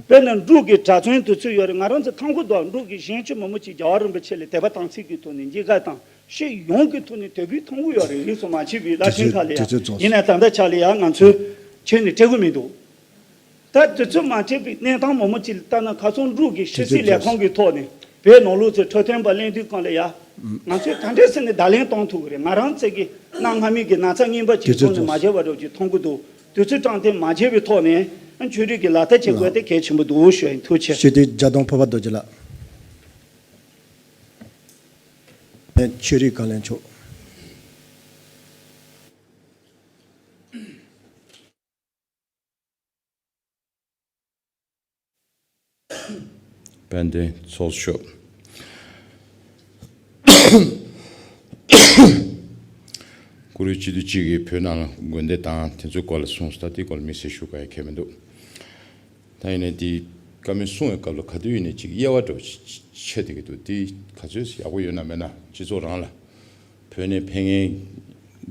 དཔེར་ན་འབྲུག་གི་གྲྭ་བཙུན་དེ་ཚོ་ཡོད་རེད། ང་རང་ཚོ་མཐོང་གི་འདུག་འབྲུག་གི་གཞོན་སྐྱེས་མང་པོ་ཅིག་རྒྱལ་བ་རིན་པོ་ཆེ་ལ་དད་པ་དམ་ཚིག་གི་ཐོག་ནས་མཇལ་ཁ་དང་། སྤྱི་ཡོངས་ཀྱི་ཐོག་ནས་དད་གུས་མཐོང་གི་ཡོད་རེད། རིས་སུ་མ་ཆད་པའི་བླ་ཆེན་ཁག་ལ་ཡང་། ཡིན་ན་ད་ལྟ་ཆ་ལ་ཡང་ང་ཚོས་ཁྱོན་ནས་སྤྲད་གི་མི་འདུག་ད་དེ་ཚོ་མ་ཁྲིད་པའི་གནས་སྟངས་མང་པོ་ཅིག་ལ་ལྟ་ན། ཁ་སང་འབྲུག་གི་ཕྱི་སྲིད་ལས་ཁང་གི་ཐོག་ནས་བོད་ནང་ལོགས་ཚོའི་འཕྲོད་བསྟེན་པ་གླེང་དུས་སྒང་ལ་ཡ། ང་ཚོས་ག་འདྲས་ཟེར་ནས་བརྡ་ལན་གཏོང་ཐུབ་ཀྱི་རེད། ང་རང་ཚོ་གི་གནའ་སྔ་མོའི་གི་ན་ཚ་རྙིང་པ་ཅིག་ཐོག་ནས་མ་བརྗེད་པ་འདྲ་ཅིག་མཐོང་གི་འདུག་དུས་ཚོད་དྲང་བདེན་མ་བརྗེད་པའི་ཐོག་ནས་ཆོས་རིག་གི་ལག་བསྟར་བྱེད་དགོས་དེ་གལ་ཆེན་པོ་འདུག་ཞུ་ཡ་ཡིན། ཐུགས་རྗེ་ཆེ། སྤྱི་འཐུས་རྒྱ་དོན་ཕུར་པ་རྡོ་རྗེ་ལགས། ཆོས་རིག་བཀའ་བློན་མཆོག་དཔལ་ལྡན་ཚོགས་གཙོ་མཆོག་བཀུར་འོས་སྤྱི་འཐུས་གཅིག་གིས་བོད་ནང་ལ་དགོན་སྡེ་དང་དེ་ཚོའི་སྐོར་ལ་གསུངས་སོང་། ད་དེའི་སྐོར་ལ་དམིགས་བསལ་ཞུ་དགོས་ཡ་གང་ཡང་མི་འདུག་ད་ཡིན་ནའི་དེ་བཀའ་མོལ་གསུང་བའི་སྐབས་ལ་ག་དུས་ཡིན་ནའི་ཅིག་དབྱེ་བ་འདྲ་བོ་ཕྱེ་བསྡད་ཀྱི་འདུག་དེ་ག་ཚོད་ཡག་པོ་ཡོད་ན་མེད་ན། སྤྱི་ཚོགས་རང་ལ་བོད་ནས་ཕེབས་མཁན་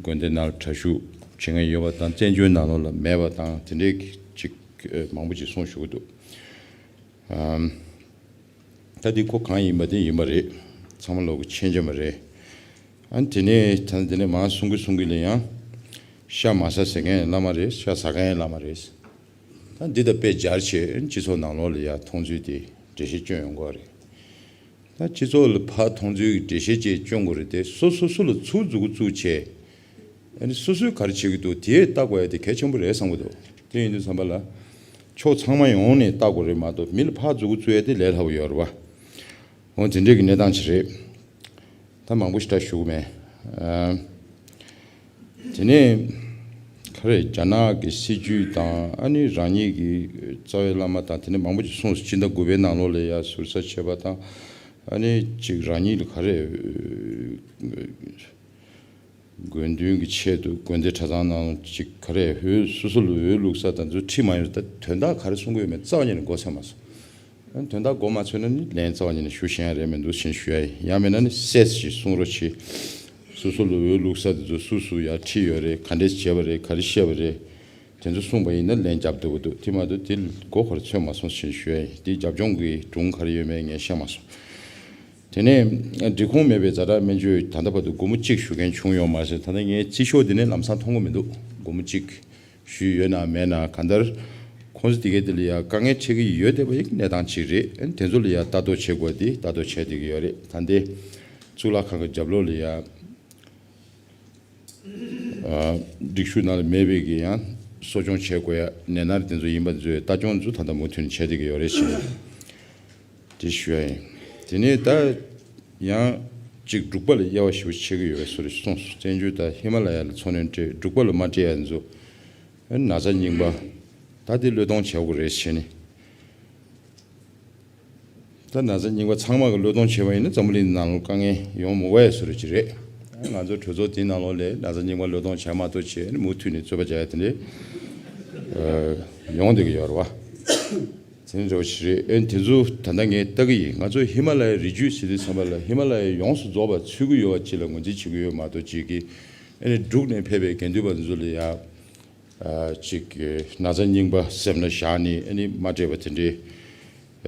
དགོན་སྡེ་ནང་ལ་གྲྭ་ཞུགས་བྱེད་མཁན་ཡོད་པ་དང་། བཙན་བྱོལ་ནང་ལོགས་ལ་མེད་པ་དང་། དེ་འདྲའི་ཅིག་མང་པོ་ཅིག་གསུང་ཞུ་གི་འདུག་ཨམ། ད་འདི་ཁོ་གང་ཡིན་པ་དེ་ཡིན་པ་རེད། ཚང་མ་ལོག་གི་མཁྱེན་མཁྱེན་པ་རེད། ཨ་ནི་དེ་ནས་ད་དེ་ནས་མར་གསུང་གི་གསུང་གི་ལ་ཡང་། ཤ་མ་ཟ་ཟེར་མཁན་བླ་མ་རེད། ཤ་ཟ་མཁན་བླ་མ་རེད། ད་འདི་དང་དཔེ་སྦྱར་བྱས་སྤྱི་ཚོགས་ནང་ལོགས་ལ་ཡ་མཐོང་ཚུལ་དེ་འགྲེལ་བཤད་སྐྱོན་ཡོང་གི་རེད། སྤྱི་ཚོགས་ལ་ཕར་མཐོང་ཚུལ་གྱི་འགྲེལ་བཤད་ཅིག་སྐྱོན་དགོས་རེད་དེ། སོ་སོ་སོ་ལ་ཚུར་འཛུགས་འཛུགས་བྱས། ཨ་ནི་སོ་སོས་ག་རེ་བྱེད་ཀྱི་འདུག་དེ་ལྟ་དགོས་ཡ་དེ་གལ་ཆེན་པོ་རེད་བསམ་གྱི་འདུག་དེ་ཡིན་དུས་ཙམ་པ་ལ། ཕྱོགས་ཚང་མ་ཡོང་ནས་ལྟ་དགོས་རེད་མ་གཏོགས། མི་ལ་ཕར་འཛུགས་འཛུགས་ཡ་དེ་ལས་སླ་པོ་ཡོད་རེད་བ། འོ་དེ་འདྲས་ཀྱི་གནས་སྟངས་ཅིག་རེད། ད་མང་པོ་ཞིག་ད་ཞུ་གི་མེད། ཨ། དེ་ནས་ག་རེ། རྒྱ་ནག་གི་སྲིད་ཇུས་དང་། ཨ་ནི་རང་ཉིད་ཀྱི་རྩ་བའི་བླ་མ་དང་། དེ་ནས་མང་པོ་ཅིག་གསུངས་སོང་། སྤྱི་ཟླ་དགུ་པའི་ནང་ལོགས་ལ་ཡ་ཟུར་ཟ་བྱས་པ་དང་། ཨ་ནི་ཅིག་རང་ཉིད་ལ་ག་རེ། དགོས་འདུན་གྱི་ཆེད་དུ་དགོན་སྡེ་གྲྭ་ཚང་ནང་ཅིག་ག་རེ། འོས། སོ་སོ་ལ་འོས་བླུགས་ས་དང་ཚོ་ཁྲིད་མ་ཡོང་། ད་དོན་དག་ག་རེ་གསུང་གི་ཡོད་མེད་རྩ་བ་ཉིད་ནས་མགོ་ཚོད་མ་སོང་། ཨ་ནི་དོན་དག་མགོ་མ་ཚོད་ན་ནི་ལན་རྩ་བ་ཉིད་ནས་ཞུ་ཤེས་ཡ་རེད་མི་འདུག་ཞེས་ཞུ་ཡ་ཡིན། ཡང་མིན་ན་ནི་སེ་ཞིག་གསུང་རོགས་གྱིས། སོ་སོ་ལ་འོས་བླུགས་ས་དེ་ཚོ་སུ་སུ་ཡར་ཁྲིད་ཡོད་རེད། ག་འདྲས་བྱས་པ་རེད། ག་རེ་བཤད་པ་རེད། དེ་ཚོ་གསུངས་པ་ཡིན་ན་ལན་རྒྱབ་བསྡད་ཀྱི་འདུག་དེ་མ་གཏོགས་དེ་མགོ་ག་རེ་ཚོད་མ་སོང་ཞེས་ཞུ་ཡ་ཡིན། དེའི་རྒྱབ་ལྗོངས་ཀྱི་སྒྲུང་ག་རེ་ཡོད་མེད་ངས་ཤེས་མ་སོང་། དེ་ནས་འབྲི་ཁུངས་མེད་པའི་ཛ་དྲག་སྨན་བཅོས་ད་ལྟ་བར་དུ་སྒོར་མོ་གཅིག་ཞུ་མཁན་བྱུང་ཡོད་མ་རེད། ད་ལྟ་ངའི་རྩིས་ཤོག་འདི་ནས་ལམ་སང་མཐོང་གི་མི་འདུག་སྒོར་མོ་གཅིག་ཞུས་ཡོད་ན་མེད་ན། གང་ལྟར་ཁོང་ཚོ་དེ་གའི་དེ་ལ་ཡ་དཀའ་ངལ་འཕྲད་ཀྱི་ཡོད་བསྡད་པ་ཡི་གནས་སྟངས་གཅིག་རེད། ཨ་ནི་དེ་ཚོ་ལ་ཡ་ལྟ་རྟོག་བྱེད་དགོས་དེ་ལྟ་རྟོག་བྱས་བསྡད་ཀྱི་ཡོད་རེད། ད་ལྟའི་གཙུག་ལག་ཁང་གི་རྒྱབ་ལོགས་ལ་ཡ། ཨ། སྒྲིག་ཞུགས་ནང་ལ་མེད་པའི་གི་ཡང་གསོ་སྐྱོང་བྱེད་དགོས་ཡ་ནད་མནར་དེ་ཚོ་ཡིན་པ་དེ་ཚོའི་ལྟ་སྐྱོང་ཚོ་ད་ལྟ་མུ་མཐུད་ནས་བྱས་བསྡད་ཀྱི་ཡོད་རེད་ཟེར་ནས་དེ་ཞུ་ཡ་ཡིན། དེ་ནས་ད་ཡང་ཅིག་འབྲུག་པ་ལ་དབྱེ་བ་ཞེ་པོ་ཕྱེ་གི་ཡོད་པའི་བཟོ་འདྲ་གསུངས་སོང་། བཙན་བྱོལ་དང་ཧི་མ་ལ་ཡ་ལ་འཚོ་སྣོན་སྤྲད། འབྲུག་པ་ལ་མ་སྤྲད་ཡ་དེ་ཚོ། ཨ་ནི་ན་ཚ་རྙིང་པ། ད་དེ་བློས་གཏོང་བྱེད་དགོས་རེད་ཟེར་ནས། ད་ན་ཚ་རྙིང་པ་ཚང་མ་གི་བློས་གཏོང་བྱས་པ་ཡིན་ན་འཛམ་བུ་གླིང་འདི་ནང་ལོགས་དཀའ་ངལ་ཡོང་མི་དགོས་ཡ་བཟོ་འདྲ་ཅིག་རེད། ང་ཚོ་གྲོས་ཚོགས་འདིའི་ནང་ལོགས་ལ་ན་ཚ་རྙིང་པ་བློས་གཏོང་བྱས་མ་གཏོགས་བྱས་ནས་མུ་མཐུད་ནས་རྩོད་པ་རྒྱག་ཡ་དེ་འདྲས་ཡོང་བསྡད་ཀྱི་ཡོད་རེད་བ། དེ་འདྲ་བོ་ཞིག་རེད། ཨེ་དེ་ཚོ་ད་ལྟ་ངས་ལྟ་གི་ཡིན། ང་ཚོ་ཧི་མ་ལ་ཡའི་རི་རྒྱུད་ཟེར་དུས་ཙམ་པ་ལ་ཧི་མ་ལ་ཡ་ཡོངས་སུ་རྫོགས་པ་ཚུད་ཀྱི་ཡོད་པ་ཅིག་ལ་ངོས་འཛིན་བྱེད་ཀྱི་ཡོད་མ་གཏོགས། ཅིག་གིས་ཨེ་ནས་འབྲུག་ནས་ཕེབས་པའི་དགེ་འདུན་པ་ཚོ་ལ་ཡ། ཨ། ཅིག་ན་ཚ་རྙིང་པ་སེམས་ལ་བཞག་ནས་ཨ་ནི་མ་སྤྲད་པ་དེ་འདྲའི་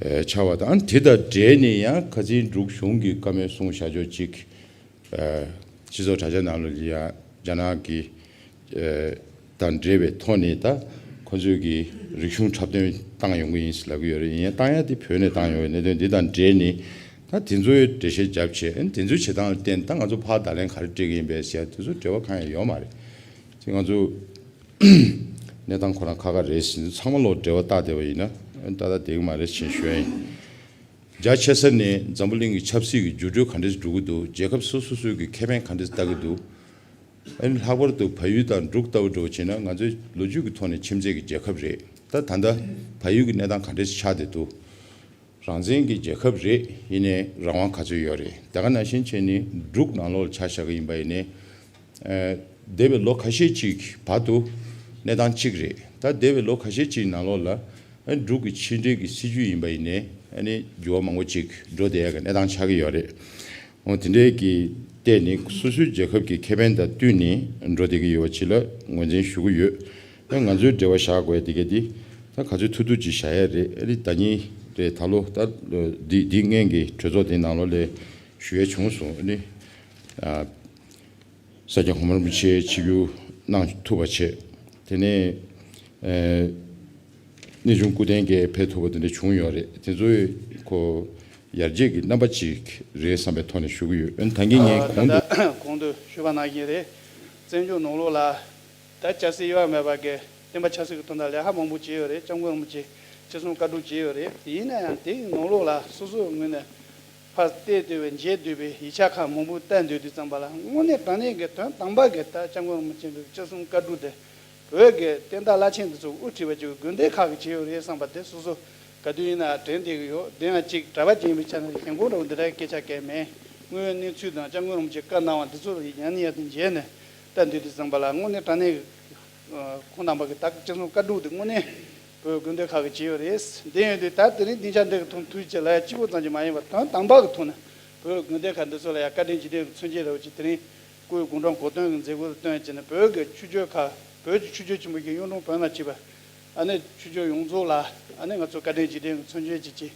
ཨ་ཆགས་པ་དང་། དེ་དང་འབྲེལ་ནས་ཡང་ཁ་སང་འབྲུག་གཞུང་གི་བཀའ་མོལ་གསུངས་བཞག་ཆོག་ཅིག་ཨ། སྤྱི་ཚོགས་དྲ་རྒྱ་ནང་ལ་ཡ་རྒྱ་ནག་གི་ཨ་དང་འབྲེལ་བའི་ཐོག་ནས་ད་ཁོ་ཚོས་ཀྱི་རིག་གཞུང་འཁྲབ་སྟོན་བཏང་ཡོང་གི་ཡིན་ཟེར་ལབ་ཀྱི་ཡོད་རེད། ཡིན་ཡང་བཏང་ཡ་དེ་བོད་ནས་བཏང་ཡོང་བའི་གནད་དོན་འདི་དང་འབྲེལ་ནས། ད་དེ་ཚོའི་འགྲེལ་བཤད་རྒྱབ་བྱས། ཨ་ནི་དེ་ཚོའི་བྱེད་སྟངས་ལ་བརྟེན་ད་ང་ཚོ་ཕར་བརྡ་ལན་ག་རེ་སྤྲད་ཀྱི་ཡིན་པས་ཟེར་ཡ་དེ་ཚོ་འབྲེལ་བ་གང་ཡང་ཡོད་མ་རེད། དེ་ང་ཚོ་གནས་སྟངས་ཁོ་རང་ཁག་ཁག་རེད་ཟེར་ཚང་མ་ལོག་འབྲེལ་བ་བཏགས་བསྡད་པ་ཡིན་ན་ཨ་ནི་ཏག་ཏག་བསྡད་ཀྱི་མ་རེད་ཅེས་ཞུ་ཡ་ཡིན། རྒྱ་ཆེ་ས་ནས་འཛམ་བུ་གླིང་གི་ཆབ་སྲིད་ཀྱི་འགྱུར་འགྲོས་ག་འདྲས་འགྲོ་གི་འདུག་རྒྱལ་ཁབ་སོ་སོ་སོའི་གི་ཁེ་ཕན་ག་འདྲས་ལྟ་གི་འདུག་ཨ་ནི་ལྷག་པར་དུ་བལ་ཡུལ་དང་འབྲུག་ལྟ་བུ་འདྲ་བོ་བྱས་ན་ང་ཚོའི་ལོ་རྒྱུས་ཀྱི་ཐོག་ནས་ཁྱིམ་མཚེས་ཀྱི་རྒྱལ་ཁབ་རེད། ད་ད་ལྟ་བལ་ཡུལ་གྱི་གནས་སྟངས་ག་འདྲས་ཆགས་བསྡད་འདུག་རང་བཙན་གྱི་རྒྱལ་ཁབ་རེད། ཡིན་ནའི་རང་དབང་ག་ཚོད་ཡོད་རེད། དེ་ག་ནང་བཞིན་བྱས་ནས་འབྲུག་ནང་ལོགས་ལ་ཆ་བཞག་གི་ཡིན་པ་ཡིན་ནའི། ཨ། འདས་པའི་ལོ་ཁ་ཤས་ཅིག་བར་དུ་གནས་སྟངས་གཅིག་རེད། ད་འདས་པའི་ལོ་ཁ་ཤས་ཅིག་ནང་ལོགས་ལ་ཨ་འབྲུག་གི་ཕྱི་འབྲེལ་གྱི་སྲིད་བྱུས་ཡིན་པ་ཡིན་ནའི་ཨ་ནི་འགྱུར་བ་མང་པོ་ཅིག་འགྲོ་བསྡད་ཡ་གི་གནས་སྟངས་ཆགས་ཀྱི་ཡོད་རེད། འོ་དེ་འདྲའི་གི་ཐད་ནས་སོ་སོའི་རྒྱལ་ཁབ་ཀྱི་ཁེ་ཕན་དང་བསྟུན་ནས་འགྲོ་བསྡད་ཀྱི་ཡོད་པ་ཅིག་ལ་ངོས་འཛིན་ཞུ་གི་ཡོད། ཨ་ང་ཚོའི་འབྲེལ་བ་བཞག་དགོས་ཡ་དེ་ག་དེ་ད་ག་ཚོད་ཐུབ་ཐུབ་ཅིག་བཞག་ཡ་རེད། ཨ་ནི་ཟླ་ཉིན་རེད། ད་ལོ་ད་འདི་འདི་སྔོན་གྱི་གྲོས་ཚོགས་དེའི་ནང་ལོགས་ལ་ཞུ་ཡ་བྱུང་སོང་། ཨ་ནི་ཨ། ས་སྐྱ་གོང་མ་རིན་པོ་ཆེ་ཆིབས་བསྒྱུར་གནང་ཐུབ་པ་བྱས། དེ་ནས་ཨ་གནས་ཆུང་སྐུ་རྟེན་གྱི་ཕེབས་ཐུབ་པ་དེ་འདྲ་བྱུང་ཡོད་རེད། དེ་ཚོའི་ཁོ་ཡར་རྒྱས་ཀྱི་རྣམ་པ་ཅིག་རེད་བསམ་པའི་ཐོག་ནས་ཞུ་གི་ཡོད། ཨ་ནི་ད་གིན་ངས་གོང་དུ་གོང་དུ་ཞུས་པ་ནང་བཞིན་རེད། བཙན་བྱོལ་ནང་ལོགས་ལ་ད་སྐྱ་སེར་དབྱེ་བ་མེད་པ་གི་བསྟན་པ་ཆབ་སྲིད་ཀྱི་དོན་དག་ལས་ཀ་མང་པོ་བྱས་ཡོད་རེད། སྐྱབས་མགོན་རིན་པོ་ཆེ་ཅི་གསུང་བཀའ་སྒྲུབ་བྱས་ཡོད་རེད། ཡིན་ན་ཡང་དེའི་ནང་ལོགས་ལ་སོ་སོའི་ངོས་ནས་ཕར་བལྟས་སྡོད་པའི་མཇལ་སྡོད་པའི་ཡིག་ཆ་ཁག་མང་པོ་བལྟས་སྡོད་དུས་ཙམ་པ་ལ་དངོས་གནས་དྲང་གནས་ཀྱི་དོན་དམ་པ་གི་ད་སྐྱབས་མགོན་རིན་པོ་ཆེ་གི་ཅི་གསུང་བཀའ་སྒྲུབ་དེ་བོད་ཀྱི་བསྟན་བདག་བླ་ཆེན་དེ་ཚོ་དབུ་ཁྲིད་པ་ཅིག་གི་དགོན་སྡེ་ཁག་གིས་བྱས་ཡོད་རེད་བསམ་པ་དེ་སོ་སོ་ག་དུས་ཡིན་ན་དྲན་བསྡད་ཀྱི་ཡོད། དེ་ཡང་ཅིག་གྲྭ་པ་ཅིག་ཡིན་པའི་ཆ་ནས་ཞེན་ཁོག་འདྲ་བོ་འདི་འདྲའི་སྐད་ཆ་སྐད་མེད། དངོས་ཡོད་གནས་ཚུལ་དང་སྐྱབས་མགོན་རིན་པོ་ཆེས་བཀའ་གནང་བ་འདི་ཚོ་ལ་ཡང་ནས་ཡར་དུ་མཇལ་ནས་བལྟས་སྡོད་དུས་ཙམ་པ་ལ་དངོས་གནས་དྲང་གནས་ཀྱི་ཁོང་རྣམ་པ་གི་ད་ཅི་གསུང་བཀའ་སྒྲུབ་དེ་དངོས་གནས་བོད་དགོན་སྡེ་ཁག་གིས་བྱས་ཡོད་རེད། དེ་ཡིན་དུས་ད་དེ་རིང་སྡིངས་ཆ་འདི་གི་ཐོག་ཐུགས་རྗེ་ཆེ་ལབ་ཡ་གཅིག་པོ་ཙམ་གྱིས་མ་ཡིན་པར་དོན་དམ་པ་གི་ཐོག་ནས་བོད་དགོན་སྡེ་ཁག་འདི་ཚོ་ལ་ཡང་བཀའ་དྲིན་རྗེས་དྲན་གྱི་མཚོན་བྱེད་འདྲ་བོ་ཅིག་དེ་རིང་སྐུའི་དགུང་གྲངས་གོ་སྟོན་གྱི་མཛད་སྒོ་དུ་བཏོན་བྱས་ནས་བོད་ཀྱི་ཆོས་བརྒྱུད་ཁག་བོད་ཀྱི་ཆོས་བརྒྱུད་ཆེན་པོ་བཞི་གཡུང་དྲུང་བོན་དང་བཅས་པ་ཨ་ནི་ཆོས་བརྒྱུད་ཡོངས་རྫོགས་ལ་ཨ་ནི་ང་ཚོ་བཀའ་དྲིན་རྗེས་དྲན་གྱི་མཚོན་བྱེད་ཅིག་ཅིག་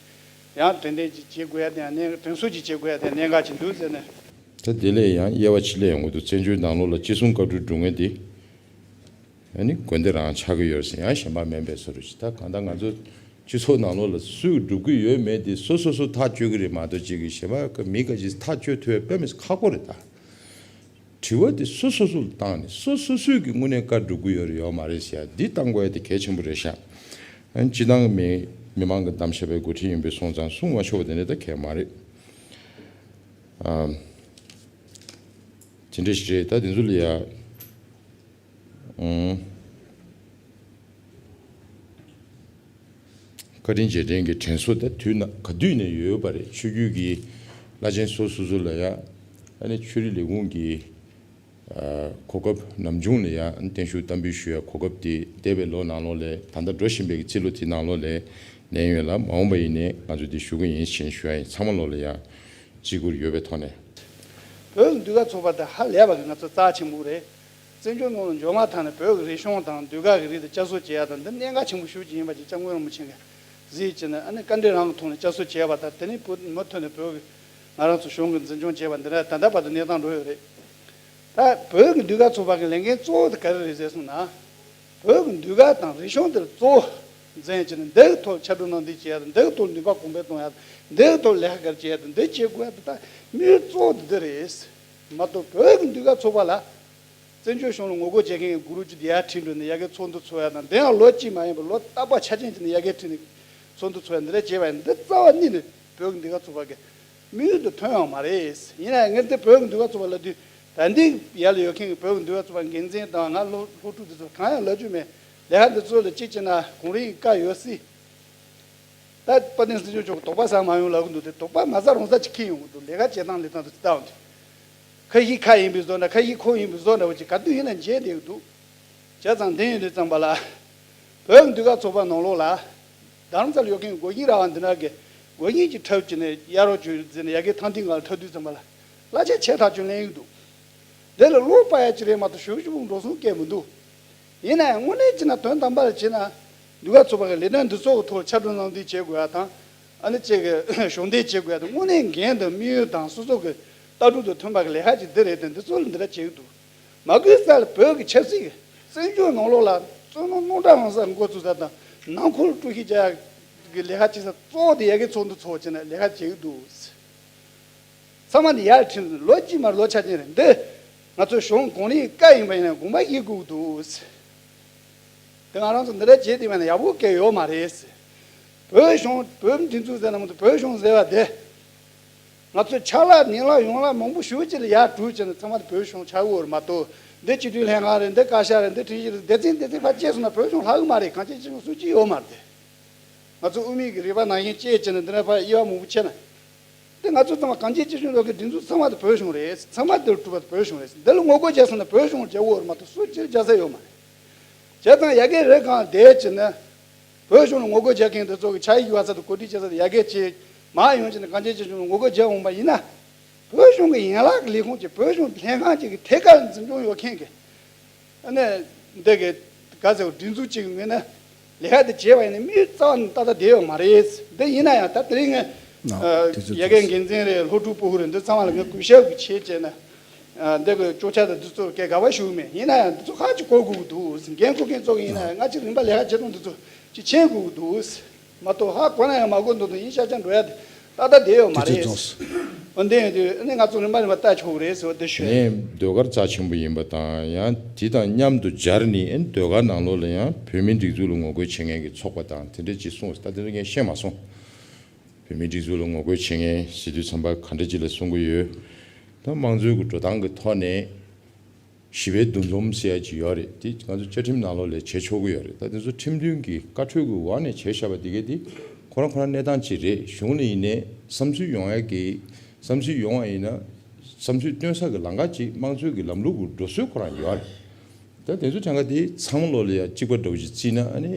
ཡང་དྲན་རྟེན་ཅིག་བྱེད་དགོས་ཡ་དེ་ཡང་གནད་དྲན་གསོ་ཅིག་བྱེད་དགོས་ཡ་དེ་གནད་འགག་ཅིག་འདུག་ཟེར་ནས། ད་དེ་ལས་ཡང་དབྱེ་བ་ཕྱེ་ལས་ཡོང་གི་འདུག་བཙན་བྱོལ་ནང་ལོགས་ལ་ཅི་གསུང་བཀའ་སྒྲུབ་སྒྲུབ་མཁན་དེ་ཨ་ནི་དགོན་སྡེ་རང་ཆགས་ཀྱི་ཡོད་ཟེར། ཡང་གཞན་པ་མིན་པའི་བཟོ་འདྲ་ཅིག་ད་གང་ལྟར་ང་ཚོ་ སྤྱི་ཚོགས་ནང་ལོགས་ལ་སུས་སྒྲུབ་ཀྱི་ཡོད་མེད་དེ་སོ་སོ་སོ་ཐག་གཅོད་ཀྱི་རེད་མ་གཏོགས་ཅིག་གི་གཞན་པ་མི་འགའ་ཅིག་ཐག་གཅོད་ཐུབ་ཡ་དཔེ་མི་སྲིད་ཁག་པོ་རེད་ད། དྲི་བ་དེ་སོ་སོ་སོ་ལ་བཏང་ནས་སོ་སོ་སོས་ཀྱི་དངོས་གནས་བཀའ་སྒྲུབ་ཀྱི་ཡོད་རེད་ཡོད་མ་རེད་ཟེར་ཡ་འདི་བཏང་དགོས་ཡ་དེ་གལ་ཆེན་པོ་རེད་ཤག་ཨ་ནི་སྤྱི་བཏང་གི་མི་མི་མང་གི་གདམ་བྱས་པའི་འགོ་ཁྲིད་ཡིན་པའི་སོང་ཙང་གསུང་མ་ཆོག་པ་དེ་འདྲ་ད་གལ་མ་རེད། ཨ། དེ་འདྲ་ཞིག་རེད། ད་དེ་ཚོ་ལ་ཡ། ཨང་། བཀའ་དྲིན་རྗེས་དྲན་གྱི་དྲན་གསོ་དེ་དུས་ན་ག་དུས་ནས་ཡོད་པ་རེད། ཆོས་བརྒྱུད་ཀྱི་བླ་ཆེན་སོ་སོ་སོ་ལ་ཡ། ཨ་ནི་ཆོས་རིག་ལས་ཁུངས་ཀྱི་ཨ་གོ་སྐབས་ནམ་བྱུང་ལ་ཡ་བརྟན་བཞུགས་གཏམ་འབུལ་ཞུ་ཡ་གོ་སྐབས་དེ་འདས་པའི་ལོ་ནང་ལོགས་ལས་ད་ལྟ་འགྲོ་བཞིན་པའི་རྩིས་ལོ་དེ་ནང་ལོགས་ལས་ལེན་ཡོད་ལ། མ་འོངས་པ་ཡིན་ནའི་ང་ཚོས་དེ་ཞུ་གི་ཡིན་ཞེས་ཞུ་ཡ་ཡིན། ཚང་མ་ལོགས་ལ་ཡ་བརྩི་བཀུར་ཡོད་པའི་ཐོག་ནས། བོད་ཀྱི་ཟློས་གར་ཚོགས་པ་དེ་ཧ་ལས་པ་གི་ང་ཚོ་རྩ་ཆེན་པོ་རེད། བཙན་བྱོལ་ནང་ལ་འབྱོར་མ་ཐག་ནས་བོད་ཀྱི་རིག་གཞུང་དང་ཟློས་གར་གྱི་རིགས་དེ་བསྐྱར་གསོ་བྱེད་ཡ་དང་འདི་གནད་འགག་ཆེན་པོ་ཞེ་པོ་ཅིག་ཡིན་པ་ཅིག་སྐྱབས་མགོན་རིན་པོ་ཆེ་གིས་གཟིགས་བྱས་ནས། ཨ་ནི་བཀའ་དྲིན་རང་གི་ཐོག་ནས་བསྐྱར་གསོ་བྱས་པ་དང་། དེ་ནས་བོད་མུ་མཐུད་ནས་བོད་ཀྱི་ང་རང་ཚོ་གཞུང་གིས་འཛིན་སྐྱོང་བྱས་པ་འདི་འདྲ་ད་ལྟ་བར་དུ་གནས་སྟངས་འགྲོ་ཡོད་རེད། ད་བོད་ཀྱི་ཟློས་གར་ཚོགས་པ་གི་ལས་འགན་གཙོ་བོ་དེ་ག་རེ་རེད་ཟེར་སོང་ན། བོད་ཀྱི་ཟློས་གར་དང་རིག་གཞུང་དེར་གཙོ་བོ་འཛིན་བྱས་ནས་འདི་གི་ཐོག་ཕྱར་གྲུ་གནང་འདི་བྱེད་ཡ་དང་། འདི་གི་ཐོག་ནུས་པ་གོང་འཕེལ་གཏོང་ཡ་དང་། འདི་གི་ཐོག་ལས་ཀ་ག་རེ་བྱེད་ཡ་དང་འདི་བྱེད་དགོས་ཡ་དེ་ད་དམིགས་ཡུལ་གཙོ་བོ་དེ་འདི་རེད། མ་གཏོགས་བོད་ཀྱི་ཟློས་གར་ཚོགས་པ་ལ་བཙན་བྱོལ་གཞུང་ལ་ངོ་རྒོལ་བྱེད་མཁན་གྱི་གུ་རུ་ཅིག་དེ་ཡར་ཁྲིད་འགྲོ་ནས་ཡ་གིའི་ཚོགས་འདུ་ཚོགས་ཡ་དང་། དེ་ཡང་ལོ་གཅིག་མ་ཡིན་པར་ལོ་རྟག་པར་འཆར་ཅན་ཅིག་ནས་ཡ་གིའི་ཁྲིད་ནས་ཚོགས་འདུ་ཚོགས་ཡ་འདི་འདྲ་བྱས་པ་ཡིན། འདི་རྩ་བ་ཉིད་ནས་བོད་ཀྱི་ཟློས་གར་ཚོགས་པ་གི་དམིགས་ཡུལ་དུ་ཐོན་ཡོད་མ་རེད། ཡིན་ན་ཡང་ངས་འདི་བོད་ཀྱི་ཟློས་གར་ཚོགས་པ་ལབ་དུས་ད་འདི་ཡར་ལ་ཡོད་མཁན་གྱི་བོད་ཀྱི་ཟློས་གར་ཚོགས་པ་འགན་འཛིན་དང་ང་སློབ་སློབ་ཕྲུག་འདི་ཚོ་གང་ཡང་ལབ་རྒྱུ་མེད། ལས་ཀ་འདི་ཚོ་ལ་གཅིག་བྱས་ན་གངས་རིའི་བཀའ་ཡོད་སྲིད། ད་དཔལ་ལྡན་སྲིད་སྐྱོང་མཆོག་གིས་དོགས་པ་ཟ་མ་ཡོང་ལབ་གི་འདུག་དེ་དོགས་པ་མ་ཟ་རུང་ཟ་ཅིག་ཁེལ་ཡོང་གི་འདུག་ལས་ཀ་བྱེད་སྟངས་ལས་སྟངས་དེ་ལྟ་བ་འདི། ཁ་ཞིག་ཁ་ཡིན་པའི་བཟོ་འདྲ། ཁ་ཞིག་ཁོག་ཡིན་པའི་བཟོ་འདྲ་བོ་ཅིག་ག་དུས་ཡིན་ན་མཇལ་བསྡད་ཀྱི་འདུག་བྱས་ཙང་དེ་ཡིན་དུས་ཙམ་པ་ལ། བོད་ཀྱི་ཟློས་གར་ཚོགས་པ་ནང་ལོགས་ལ། རྡ་རམ་ས་ལ་ཡོད་མཁན་གྱི་སྒོ་ཤེས་ར་བ་འདི་འདྲ་གི་སྒོ་ཤེས་ཀྱི་འཁྲབ་བྱས་ནས་གཡར་རོགས་བྱོས་ཟེར་ནས་ཡ་གིའི་ཐང་ཐིང་སྒང་ལ་འཁྲབ་དུས་ཙམ་པ་ལ། གླ་ཆ་ཆེ་ཐག་ཆོད་ལེན་ཡོད་འདུག་དེ་ལ་བློ་དཔའ་ཡ་ཅིག་རེད་མ་གཏོགས་ཞེ་པོ་ཅིག་འགྲོ་སོང་སྐད་མི་འདུག་ཡིན་ན་ཡང་དངོས་གནས་བྱས་ན་དོན་དམ་པར་བྱས་ན། ཟློས་གར་ཚོགས་པ་གི་ལས་དོན་འདི་ཚོ་གི་ཐོག་ཕྱར་གྲུ་གནང་འདི་བྱེད་དགོས་ཡ་དང་། ཨ་ནི་གཅིག་གི་གཞོགས་འདེགས་བྱེད་དགོས་ཡ་དང་། དངོས་གནས་འགན་དང་དམིགས་ཡུལ་དང་སོ་སོ་གི་ལྟ་གྲུབ་དང་མཐུན་པ་གི་ལས་ཀ་ཅིག་འདི་རེད་དེ། འདི་ཚོ་ལ་འདི་འདྲ་བྱེད་ཀྱི་འདུག་མ་དགོས་ས་ལ་བོད་ཀྱི་ཆབ་སྲིད་ཀྱི་བཙན་བྱོལ་ནང་ལོགས་ལ་བཙན་གནོན་རྣམ་གྲངས་རང་སར་འགོ་བཙུགས་ས་དང་། ནང་ཁུལ་དཀྲུག་ཤིང་རྒྱག་ཡ་གི་ལས་ཀ་བྱེད་ས་གཙོ་བོ་དེ་ཡ་གིའི་ཚོགས་འདུ་ཚོགས་བྱས་ནས་ལས་ཀ་བྱེད་ཀྱི་འདུག་ཚང་མ་འདི་ཡར་ཁྲིད་ནས་ལོ་གཅིག་མར་ལོ་ཆ་ཅན་རེད། འདི་ང་ཚོ་གཞུང་གོང་རིམ་བཀའ་ཡིན་པ་ཡིན་ན་དགོངས་པ་བཞེས་དགོས་ཀྱི་འདུག་དེ་ང་རང་ཚོ་འདི་འདྲ་བྱེད་བསྡད་པ་ན་ཡག་པོ་གང་ཡོད་མ་རེད། བོད་གཞུང་བོད་སྒྲིག་འཛུགས་ཟེར་ན་མ་གཏོགས་བོད་གཞུང་ཟེར་བ་དེ། ང་ཚོས་ཕྱག་ལས་ཉིན་ལས་ཡོང་ལས་མང་པོ་ཞེ་པོ་ཅིག་ལ་ཡར་གྲུས་བྱས་ནས་ཚང་མ་དེ་བོད་གཞུང་ཆགས་ཡོད་རེད་མ་གཏོགས། འདི་སྤྱི་འཐུས་ལྷན་ཁང་རེད། འདི་བཀའ་ཤག་རེད། འདི་ཁྲིམས་ཞིབ་རེད། སྡེ་ཚན་སྡེ་ཚན་ཕར་བྱས་སོང་ན་བོད་གཞུང་ལྷག་གི་མ་རེད། གང་ཅི་ཅི་སུ་གཅིག་ཡོད་མ་རེད། ང་ཚོ་དབུ་མའི་གི་རིག་པ་ནང་བཞིན་དཔྱད་བྱས་ནས་འདི་འདྲ་ཕར་དབྱེ་བ་མང་པོ་ཕྱེ་ན། འདི་ང་ཚོ་ཚང་མ་གངས་ཅན་སྐྱིད་གཤོངས་ལོག་གི་སྒྲིག་འཛུགས་ཚང་མ་དེ་བོད་གཞུང་རེད། ཚང་མ་དེར་གྲུབ་པ་བོད་གཞུང་རེད། འདི་ལ་ངོ་རྒོལ་བྱས་སོང་ན་བོད་གཞུང་རྒྱག་དགོས་རེད་མ་གཏོགས་སུ་གཅིག་རྒྱག་ས་ཡོད་མ་རེད། བྱས་ཙང་ཡ་གི་རེ་གང་བསྡད་བྱས་ནས། བོད་གཞུང་ལ་ངོ་རྒོལ་རྒྱག་མཁན་དེ་ཚོ་གི་ཕྱག་ཡིག་ཡོད་ས་དང་གོ་སྒྲིག་བྱེད་ས་དང་ཡ་གི་བྱས། མར་ཡོང་བྱས་ནས་གངས་ཅན་སྐྱིད་གཤོངས་ལ་ངོ་རྒོལ་རྒྱག་འོང་པ་ཡིན་ན། བོད་གཞུང་གི་ཡན་ལག་གི་ལས་ཁུངས་ཀྱི་བོད་གཞུང་ལྷན་ཁང་ཅིག་གི་ཐད་ཀར་འཛིན་སྐྱོང་ཡོད་མཁན་གྱི། ཨ་ནི། འདི་གི། ག་ཟེར་བ། སྒྲིག་འཛུགས་གཅིག་གི་ངོས་ནས་ལས་ཀ་དེ་བྱས་པ་ཡིན་ན་དམིགས་ཡུལ་རྩ་བ་ནས་ཏག་ཏག་བསྡད་ཡོད་མ་རེད། འདི་ཡིན་ན་ཡང་ད་དེ་རིང་ངས། ཨ། དེ་ཚོ་ཡ་གི་འགན་འཛིན་རེད། སློབ་ཕྲུག་ཕྲུ་གུ་རེད། འདི་ཚང་མ་ལ་ངས་གུས་ཞབས་ཀྱི་ཆེད་བྱས་ནས། ཨ། འདི་གི་སྐྱོ་ཆ་དང་འདི་ཚོར་སྐད་དགག་པ་ཞུ་གི་མེད། ཡིན་ན་ཡང་འདི་ཚོ་ཧ་ཅིག་གོ་དགོས་ཀྱི་འདུག་འགན་འཁུར་མཁན་ཚོ་གི་ཡིན་ན་ཡང་སྔ་ཕྱི་རིམ་པ་ལས་ཀ་བྱེད་སྟངས་འདི་ཚོ་ཅིག་མཁྱེན་དགོས་ཀྱི་འདུག་མ་གཏོགས་ཧ་གོ་ན་ཡང་མ་གོ་འདུག་འདུག་ཡིན་ཤག་ཤག་འགྲོ་ཡ་དེ་ཏག་ཏག་བསྡད་ཡོད་མ་དེ་རེད། ཚོ་འོ་འདི་ཡིན་དུས་ཨ་ནི་ང་ཚོ་རིམ་པ་རིམ་པ་ལྟ་ཆོག་གི་རེད་ཟེར་བ་འདི་ཞུ། ནས་ཟློས་གར་རྩ་ཆེན་པོ་ཡིན་པ་དང་། ཡང་དེ་དང་མཉམ་དུ་སྦྱར་ནས་ཨ་ནི་ཟློས་གར་ནང་ལོགས་ལ་ཡང་བོད་མིའི་སྒྲིག་འཛུགས་ལ་ངོ་རྒོལ་བྱེད་མཁན་གྱི་ཚོགས་པ་དང་དེ་འདྲས་ཅིག་གསུངས། ད་དེ་ཚོ་ངས་ཤེས་མ་སོང་། བོད་མིའི་སྒྲིག་འཛུགས་ལ་ངོ་རྒོལ་བྱེད་མཁན་ཟེར་དུས་ཙམ་པ་ག་འདྲ་ཅིག་ལ་གསུང་གི་ཡོད། ད་དམངས་གཙོའི་གི་འགྲོ་སྟངས་ཀྱི་ཐོག་ནས། ཞི་བའི་འདུ་འཛོམས་ཟེར་ཡ་ཅིག་ཡོད་རེད། དེ་ང་ཚོ་བཅའ་ཁྲིམས་ནང་ལོགས་ལ་བྱེད་ཆོག་གི་ཡོད་རེད། ད་དེ་ཚོ་ཁྲིམས་མཐུན་གྱི་བཀའ་འཁྲོལ་གྱི་འོག་ནས་བྱས་བཞག་པ་དེ་གས་དེ་ཁོ་རང་ཁོ་རང་གནས་སྟངས་ཅིག་རེད། གཞུང་ལ་ཡིན་ནའི་བསམ་ཚུལ་ཡོང་ཡ་གི་བསམ་ཚུལ་ཡོང་བ་ཡིན་ན་བསམ་ཚུལ་སྟོན་ས་གི་ལམ་ཁ་ཅིག་དམངས་གཙོའི་གི་ལམ་ལུགས་ཀྱི་འགྲོ་སྲོལ་ཁོ་རང་ཡོད་རེད། ད་དེ་ཚོ་གྲངས་ཀ་དེ་ཚང་མ་ལོགས་ལ་ཡ་གཅིག་པ་འདྲ་བོ་ཞིག་བརྩིས་ན་ཨ་ནི་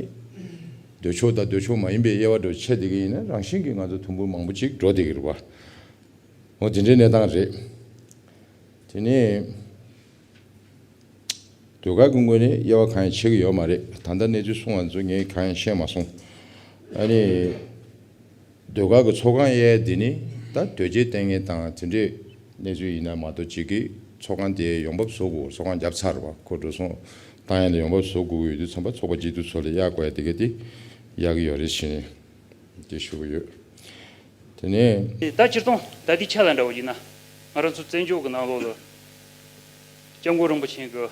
འདོད་ཕྱོགས་དང་འདོད་ཕྱོགས་མ་ཡིན་པའི་དབྱེ་བ་འདྲ་བོ་ཕྱེ་བསྡད་ཀྱི་ཡིན་ན་རང་བཞིན་གྱིས་ང་ཚོ་དུམ་བུ་མང་པོ་ཅིག་འགྲོ་བསྡད་ཀྱི་རེད་བ། འོ་དེ་འདྲའི་གནས་སྟངས་རེད། དེ་ནས། ཟློས་གར་གྱི་ངོས་ནས་དབྱེ་བ་གང་ཡང་ཕྱེ་གི་ཡོད་མ་རེད། ད་ལྟ་གནས་ཚུལ་གསུང་བ་ཚོ་ངས་གང་ཡང་ཤེས་མ་སོང་། ཨ་ནི། ཟློས་གར་གྱི་ཚོགས་ཁང་དབྱེ་དེ་ནི་ད་དོལ་རྒྱལ་བསྟེན་མཁན་དང་དེ་འདྲའི་གནས་ཚུལ་ཡིན་ན་མ་གཏོགས་གཅིག་གིས་ཚོགས་ཁང་དེ་ཡོང་འབབ་བཟོ་དགོས། ཚོགས་ཁང་བརྒྱབ་ཚར་བ་ཁོ་འགྲོ་སོང་བཏང་ཡ་ལ་ཡོང་འབབ་བཟོ་དགོས་ཀྱི་ཡོད་དུས་ཙམ་པ་ཚོགས་པ་སྐྱིད་སྡུག་ཚོ་ལ་གཡར་དགོས་ཡ་དེ་ག་དེ་གཡར་གྱི་ཡོད་རེད་ཟེར་ནས། དེ་ཞུ་གི་ཡོད། དེ་ནས། ད་སྤྱིར་བཏང་ད་ལྟའི་ཆ་ལ་འདྲ་བོ་ཡིན་ན། ང་རང་ཚོ་བཙན་བྱོལ་གྱི་ནང་ལོགས་ལ། སྐྱབས་མགོན་རིན་པོ་ཆེ་གི་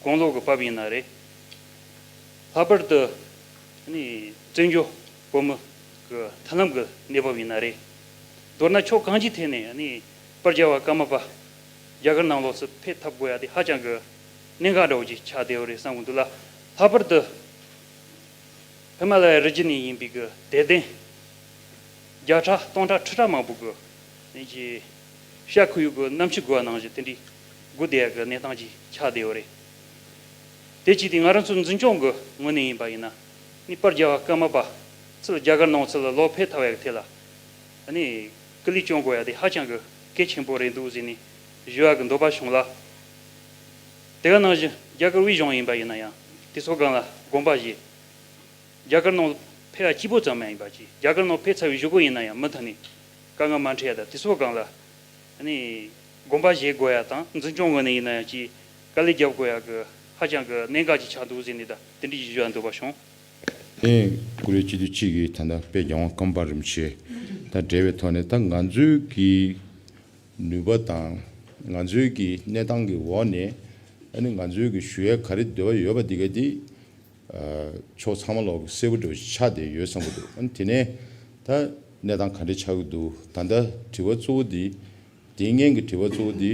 དགུང་ལོ་གི་བབ་ཡིན་ན་རེད། ལྷག་པར་དུ་ནི་བཙན་བྱོལ་བོད་མི་གི་མཐུན་ལམ་གི་གནས་བབ་ཡིན་ན་རེད། མདོར་ན་ཕྱོགས་གང་ཅིའི་ཐད་ནས་ནི་པར་རྒྱལ་བ་ཀརྨ་པ་རྒྱ་གར་ནང་ལོགས་སུ་ཕེབས་ཐུབ་དགོས་ཡ་དེ་ཧ་ཅང་གི་གནད་འགག་འདྲ་བོ་ཅིག་ཆགས་བསྡད་ཡོད་རེད་བསམ་གི་འདུག་ལ། ལྷག་པར་དུ་ཧི་མ་ལ་ཡའི་རི་རྒྱུད་ནས་ཡིན་པའི་གི་དད་ལྡན་བརྒྱ་ཕྲག་སྟོང་ཕྲག་ཁྲི་ཕྲག་མང་པོ་གི་ནི་ཀྱི་ཤ་ཁུ་ཡུག་གི་གནམ་གཤིས་དགོས་པ་ནང་བཞིན་དེ་འདྲའི་སྒུག་བསྡད་ཡ་གི་གནས་སྟངས་ཅིག་ཆགས་བསྡད་ཡོད་རེད། དེ་བྱས་ཏེ་ང་རང་ཚོ་འཛིན་སྐྱོང་གི་ངོས་ནས་ཡིན་པ་ཡིན་ན། ནི་པར་རྒྱལ་བ་ཀརྨ་པ་ཚུར་རྒྱ་གར་ནང་ཚུར་ལ་ལོག་ཕེབས་ཐུབ་ཡ་གི་ཐད་ལ། ཨ་ནི་སྐུ་ལས་སྐྱོན་དགོས་ཡ་དེ་ཧ་ཅང་གི་གལ་ཆེན་པོ་རེད་འདུག་ཟེར་ནས་ཞུ་ཡ་གི་འདོད་པ་བྱུང་ལ། དེ་ག་ནང་བཞིན་རྒྱ་གར་དབུས་གཞུང་ཡིན་པ་ཡིན་ན་ཡང་དེ་ཚོ་སྒང་ལ་དགོངས་པ་བཞེས། རྒྱ་གར་ནང་ཕེབས་ཡ་གཅིག་པོ་ཙམ་མ་ཡིན་པ་ཅིག་རྒྱ་གར་ནང་ཕེབས་ཚར་བའི་གཞུག་གུ་ཡིན་ན་ཡང་མུ་མཐུད་ནས་དཀའ་ངལ་མ་འཕྲད་ཡ་དང་དེ་ཚོ་སྒང་ལ། ཨ་ནི་དགོངས་པ་བཞེས་དགོས་ཡ་དང་འཛིན་སྐྱོང་ངོས་ནས་ཡིན་ན་ཡང་ཅིག་དཀའ་ལས་རྒྱབ་དགོས་ཡ་གི་ཧ་ཅང་གི་གནད་འགག་ཅིག་ཆགས་འདུག་ཟེར་ནས་ད་དེ་འདྲ་ཞིག་ཞུ་ཡ་འདོད་པ་བྱུང་། ཨེ། ཀུ་རེ་སྤྱི་འཐུས་གཅིག་གིས་ད་ལྟ་དཔལ་རྒྱལ་དབང་ཀརྨ་པ་རིན་པོ་ཆེ་དང་འབྲེལ་བའི་ཐོག་ནས་ད་ང་ཚོའི་གི་ནུས་པ་དང་ང་ཚོའི་གི་གནས་སྟངས་ཀྱི་འོག་ནས་ཨ་ནི་ང་ཚོའི་གི་ཞུ་ཡ་ག་རེ་འདོད་པ་ཡོད་པ་འདི་ག་འདི་ཕྱོགས་ཚང་མ་ལོག་གི་གསལ་པོ་འདྲ་བོ་ཞིག་ཆགས་བསྡད་ཡོད་བསམ་གི་འདུག་ཨ་ནི་དེ་ནས་ད་གནས་སྟངས་ག་འདྲ་ཆགས་ཀྱི་འདུག་ད་ལྟ་དྲི་བ་གཙོ་བོ་འདི། དེའི་སྔོན་གྱི་དྲི་བ་གཙོ་བོ་འདི་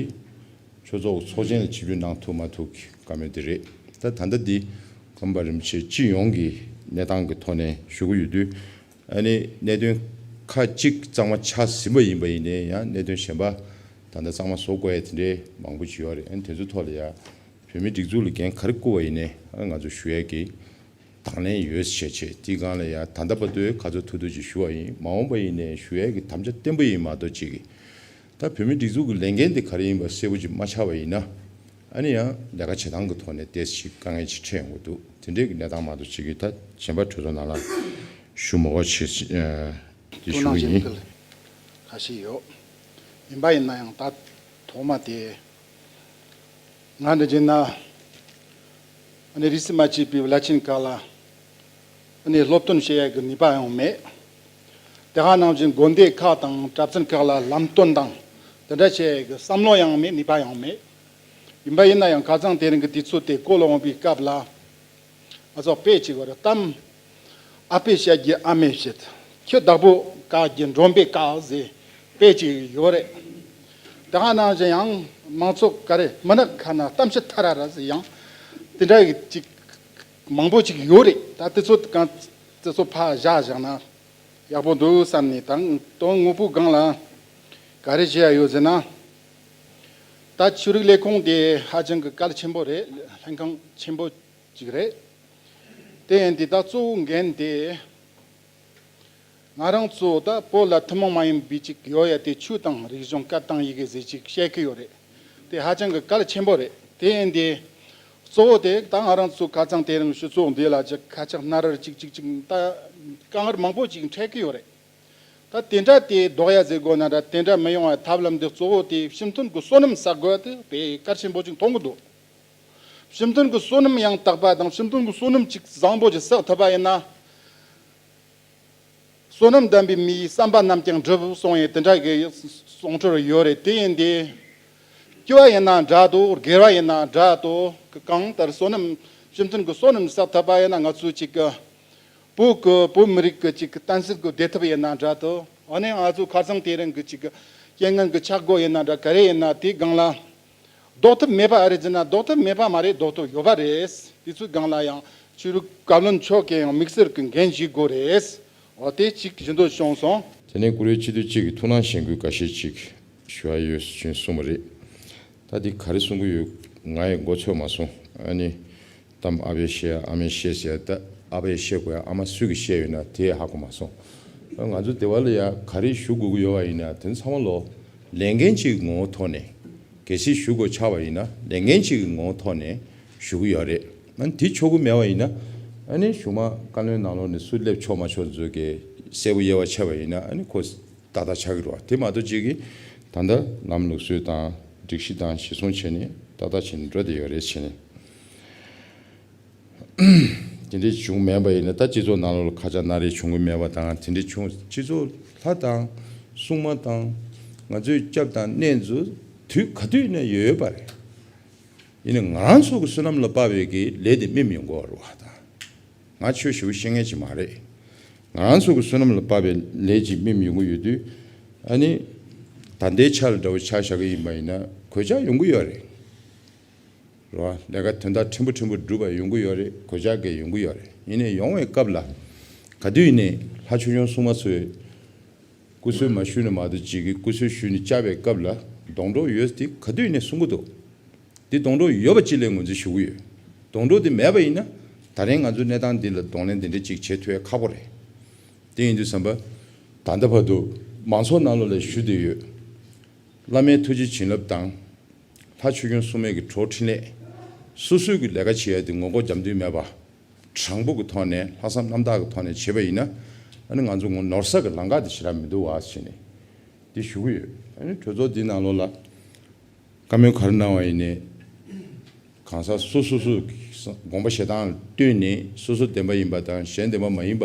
ཆོས་ཚོགས་ཚོགས་ཆེན་ལ་ཆིབས་བསྒྱུར་གནང་ཐུབ་མ་ཐུབ་ཀྱི་བཀའ་མོལ་འདི་རེད། ད་ད་ལྟ་འདི་ཀརྨ་པ་རིན་པོ་ཆེ་སྤྱི་ཡོངས་ཀྱི་གནས་སྟངས་ཀྱི་ཐོག་ནས་ཞུ་གི་ཡོད་དུས། ཨ་ནི་གནད་དོན་ཁག་ཅིག་གཙང་མ་ཆགས་ཟིན་པ་ཡིན་པ་ཡིན་ནའི་ཡང་གནད་དོན་གཞན་པ་ད་ལྟ་གཙང་མ་བཟོ་དགོས་ཡ་དེ་འདྲའི་མང་པོ་ཅིག་ཡོད་རེད། ཨ་ནི་དེ་ཚོའི་ཐོག་ལ་ཡང་བོད་མིའི་སྒྲིག་འཛུགས་ལ་འགན་ག་རེ་བསྐུར་བ་ཡིན་ནའི་ཨ་ང་ཚོ་ཞུ་ཡ་གི་དང་ལེན་ཡོད་ཟེར་བྱས་བྱས་དེའི་སྒང་ལ་ཡང་ད་ལྟ་བར་དུ་ག་ཚོད་ཐུབ་ཐུབ་ཅིག་ཞུ་བ་ཡིན། མ་འོངས་པ་ཡིན་ནའི་ཞུ་ཡས་ཀྱི་དམ་བཅའ་བརྟན་པོ་ཡིན་མ་གཏོགས་ཅིག་གི་ད་བོད་མིའི་སྒྲིག་འཛུགས་ཀྱི་ལས་འགན་དེ་ག་རེ་ཡིན་པ་གསལ་པོ་ཅིག་མ་ཆགས་པ་ཡིན་ན་ཨ་ནི་ཡང་ལས་ཀ་བྱེད་སྟངས་ཀྱི་ཐོག་ནས་ཏོག་ཙམ་ཅིག་དཀའ་ངལ་ཅིག་འཕྲད་ཡོང་གི་འདུག་དེ་འདྲའི་གི་གནས་སྟངས་མ་གཏོགས་ཅིག་གི་ད་གཞན་པ་གྲོས་ཚོགས་ནང་ལ་ཞུ་མ་དགོས་ཆེད་དེ་ཞུ་གི་ཡིན། ཁ་ཤས་ཡོད། ཡིན་པ་ཡིན་ན་ཡང་ད་ཐོག་མ་དེ། ང་འདྲ་བྱས་ན། ཨ་ནི་རིས་སུ་མ་ཆད་པའི་བླ་ཆེན་ཁག་ལ། ཨ་ནི་སློབ་སྟོན་བྱེད་ཡ་གི་ནུས་པ་ཡང་མེད། དེ་ག་ནང་བཞིན་དགོན་སྡེ་ཁག་དང་གྲྭ་བཙུན་ཁག་ལ་ལམ་སྟོན་དང་། དེ་འདྲ་བྱེད་ཡ་གི་བསམ་བློ་ཡང་མེད། ནུས་པ་ཡང་མེད། ཡིན་པ་ཡིན་ན་ཡང་ཁ་སང་དེ་རིང་གི་དུས་ཚོད་དེ་བསྐོ་ལ་འོངས་པའི་སྐབས་ལ། ང་ཚོ་དཔེ་ཅིག་ཡོད་རེད་དམ། ཨ་ཕས་བཤད་རྒྱུ་ཨ་མས་བཤད། ཁྱི་བདག་པོ་བཀག་རྒྱུ་མགྲོན་པོས་བཀག་ཟེར་དཔེ་ཅིག་ཡོད་རེད། དེ་ག་ནང་བཞིན་ཡང་མང་ཚོགས་ག་རེ་མི་ནག་ཁ་ན་གཏམ་ཤི་ཐ་ར་ར་ཟེར་ཡང་དེ་འདྲ་ཡི་ཅིག་མང་པོ་ཅིག་ཡོད་རེད། ད་དེ་ཚོ་གང་དེ་ཚོ་ཕར་བཞག་བཞག་ན་ཡག་པོ་འདུག་བསམ་ནས་ད་དོན་དངོས་པོའི་སྒང་ལ་ག་རེ་བྱེད་ཡ་ཡོད་ཟེར་ན། ད་ཆོས་རིག་ལས་ཁུངས་དེ་ཧ་ཅང་གི་གལ་ཆེན་པོ་རེད། ལྷན་ཁང་ཆེན་པོ་ཅིག་རེད། དེ་ཡིན་དུས་ད་གཙོ་བོ་འགན་དེ། ང་རང་ཚོ་ད་བོད་ལ་ཐུན་མོང་མ་ཡིན་པའི་ཅིག་ཡོད་ཡ་དེ་ཆོས་དང་རིག་གཞུང་སྐད་དང་ཡི་གེ་ཟེར་ཅིག་བཤད་ཀྱི་ཡོད་རེད། དེ་ཧ་ཅང་གི་གལ་ཆེན་པོ་རེད། དེ་ཡིན་དུས་གཙོ་བོ་དེ་ད་ང་རང་ཚོ་ཁ་སང་དེ་རིང་སྤྱི་ཚོགས་འདི་ལ་ཅིག་ཁ་ཆག་སྣ་རལ་ཅིག་ཅིག་ཅིག་ད་དཀའ་ངལ་མང་པོ་ཅིག་འཕྲད་ཀྱི་ཡོད་རེད། ད་དེ་འདྲ་དེ་ལྡོག་ཡ་ཟེར་དགོས་ན་འདྲ་དེ་འདྲ་མི་ཡོང་བའི་ཐབས་ལམ་འདི་གཙོ་བོ་དེ་སྤྱི་མཐུན་གྱི་བསོད་ནམས་བསགས་དགོས་ཡ་དེ་དཔེ་གལ་ཆེན་པོ་ཅིག་མཐོང་གི་འདུག་སྤྱི་མཐུན་གྱི་བསོད་ནམས་ཡང་དག་པ་དང་སྤྱི་མཐུན་གྱི་བསོད་ནམས་ཅིག་བཟང་པོ་ཅིག་བསགས་ཐུབ་པ་ཡིན་ན། བསོད་ནམས་ལྡན་པའི་མིའི་བསམ་པ་རྣམས་ཀྱང་འགྲུབ་གསུངས་ཡས་དེ་འདྲ་གི་གསུང་སྲོལ་ཡོད་རེད། དེ་ཡིན་དུས་སྐྱིད་པ་ཡིན་ན་འདྲ་འདུག་སྒེར་བ་ཡིན་ན་འདྲ་འདུག་གང་ལྟར་བསོད་ནམས་སྤྱི་མཐུན་གྱི་བསོད་ནམས་བསགས་ཐུབ་པ་ཡིན་ན་ང་ཚོ་ཅིག་གི་བོད་ཀྱི་བོད་མི་རིགས་ཀྱི་ཅིག་གཏན་སྲིད་ཀྱི་བདེ་ཐབས་ཡིན་ན་འདྲ་དོ། ཨ་ནི་ང་ཚོ་ཁ་སང་དེ་རིང་གི་ཅིག་རྐྱེན་ངན་གྱི་ཆག་སྒོ་ཡིན་ན་འདྲ་ག་རེ་ཡིན་ན་དེའི་སྒང་ལ་ཟློག་ཐབས་མེད་པ་ཨ་རེད་ཟེར་ན་ཟློག་ཐབས་མེད་པ་མ་རེད། ཟློག་ཐབས་ཡོད་པ་རེད། དེ་ཚོའི་སྒང་ལ་ཡང་ཆོས་རིག་བཀའ་བློན་མཆོག་གིས་ཡང་དམིགས་བསལ་གྱི་འགན་བཞེས་དགོས་རེད། འོ་དེ་གཅིག་བཞིན་དུ་བྱུང་སོང་། དེ་ནས་ཀུ་རེ་སྤྱི་འཐུས་གཅིག་གིས་ཐུགས་སྣང་གཞེན་སྐུལ་འགའ་ཤས་ཅིག་ཞུ་བ་ཡོད་ཅེས་གསུངས་པ་རེད། ད་འདི་ག་རེ་གསུང་གི་ཡོད་ང་ཡི་མགོ་ཚོས་མ་སོང་། ཨ་ནི་གཏམ་ཨ་ཕས་བཤད་ཨ་མས་བཤད་ཟེར་ཡ་ད་ཨ་ཕས་བཤད་དགོས་ཡ་ཨ་མ་སུས་ཀྱིས་བཤད་ཡོད་ན་དེ་ཧ་གོ་མ་སོང་། ང་ཚོ་སྡེ་བ་ལ་ཡ་ག་རེ་ཞུ་དགོས་ཀྱི་ཡོད་པ་ཡིན་ན་དེ་ཚང་མ་ལོ་ལས་འགན་གཅིག་གི་ངོ་བོ་ཐོག་ནས་གལ་སྲིད་ཞུ་དགོས་ཆགས་པ་ཡིན་ན་ལས་འགན་གཅིག་གི་ངོ་བོ་ཐོག་ནས་ཞུ་གི་ཡོད་རེད། ཨ་ནི་དེ་ཆོག་གི་མེད་པ་ཡིན་ན་ཨ་ནི་གཞུག་མ་བཀའ་བློན་ནང་ལོགས་ནས་སུ་སླེབས་ཆོག་མ་ཆོག་ཚོ་གི་གསལ་པོ་དབྱེ་བ་ཕྱེ་བ་ཡིན་ན་ཨ་ནི་ཁོ། ཏག་ཏག་ཆགས་ཀྱི་རེད་བ། དེ་མ་གཏོགས་གཅིག་གིས་ད་ལྟ་ལམ་ལུགས་སྲོལ་དང་སྒྲིག་གཞི་དང་གཞི་བཟུང་བྱས་ནས་ཏག་ཏག་བྱས་ནས་འགྲོ་བསྡད་ཡོད་རེད་བྱས་ནས། དེ་འདྲའི་བྱུང་མེད་པ་ཡིན་ན། ད་སྤྱི་ཚོགས་ནང་ལོགས་ལ་ཁ་ཆག་སྣ་རལ་བྱུང་གི་མེད་པ་དང་། དེ་འདྲའི་བྱུང་སྤྱི་ཚོགས་ལྷ་དང་སྲུང་མ་དང་ང་ཚོའི་སྐྱབས་དང་གནས་ཚུལ་དུས་ག་དུས་ནས་ཡོད་ཡོད་པ་རེད། ཡིན་ནའི་ང་རང་ཚོ་གི་བསོད་ནམས་ལ་དཔག་པའི་གི་ལས་དེ་སྨིན་ཡོང་གི་ཡོད་རེད་བ། ད་ང་ཆོས་ཞུ་ཤེས་མཁན་ཅིག་མ་རེད། ང་རང་ཚོ་གི་བསོད་ནམས་ལ་དཔག་པའི་ལས་ཅིག་སྨིན་ཡོང་གི་ཡོད་དུས། ཨ་ནི་ད་ལྟའི་ཆ་ལ་འདྲ་བོ་ཆ་བཞག་གི་ཡིན་པ་ཡིན་ན་གོད་ཆག་ཡོང་གི་ཡོད་རེད། རེད་བ། ལས་ཀ་དོན་དག་ཕྲན་བུ་ཕྲན་བུ་འགྲུབ་པ་ཡོང་གི་ཡོད་རེད། གོད་ཆག་གི་ཡོང་གི་ཡོད་རེད། ཡིན་ནའི་ཡོང་བའི་སྐབས་ལ་ག་དུས་ནས་ལྷ་ཆོས་སྐྱོང་སྲུང་མ་ཚོས་སྐུ་གསོལ་མ་ཞུས་ནས་མ་གཏོགས་ཅིག་གིས་སྐུ་གསོལ་ཞུས་ནས་བཅར་བའི་སྐབས་ལ་སྡོང་གྲོགས་ཡོད་དེ་ག་དུས་ནས་གསུང་གི་འདུག་འདི་སྡོང་གྲོགས་ཡོད་པ་ཅིག་ལ་ངོས་འཛིན་ཞུ་གི་ཡོད། སྡོང་གྲོགས་འདི་མེད་པ་ཡིན་ན་ད་རིང་ང་ཚོའི་གནས་སྟངས་འདི་ལ་གདོང་ལེན་འདི་འདྲ་ཅིག་བྱེད་ཐུབ་ཡ་ཁག་པོ་རེད། དེ་ཡིན་དུས་ཙམ་པ་ད་ལྟ་བར་དུ་མང་ཚོགས་ནང་ལོགས་ལ་ཞུ་བསྡད་ཡོད། བླ་མའི་ཐུགས་རྗེ་བྱིན་རླབས་དང་། ལྷ་ཆོས་སྐྱོང་སྲུང་མའི་གི་གྲོགས་འཕྲིན་ལས། སོ་སོའི་གི་ལས་ཀ་བྱེད་ཡ་དེ་ངོ་རྒོལ་རྒྱབ་འདུན་མེད་པ། དྲང་པོ་གི་ཐོག་ནས་ལྷག་བསམ་རྣམ་དག་གི་ཐོག་ནས་བྱེད་པ་ཡིན་ན། ཨ་ནི་ང་ཚོ་ངོ་ནོར་ས་གི་ལམ་ཁ་དེ་ཞེ་དྲག་མི་འདུག་བ་ཟེར་ནས་འདི་ཞུ་གི་ཡོད། ཨ་ནི་གྲོས་ཚོགས་འདི་ནང་ལོགས་ལ་བཀའ་མོལ་ག་རེ་གནང་བ་ཡིན་ནའི། གང་ཟག་སོ་སོ་སོ་དགོངས་པ་བཞེས་སྟངས་ལ་ལྟོས་ནས་སོ་སོ་བདེན་པ་ཡིན་པ་དང་གཞན་བདེན་པ་མ་ཡིན་པ་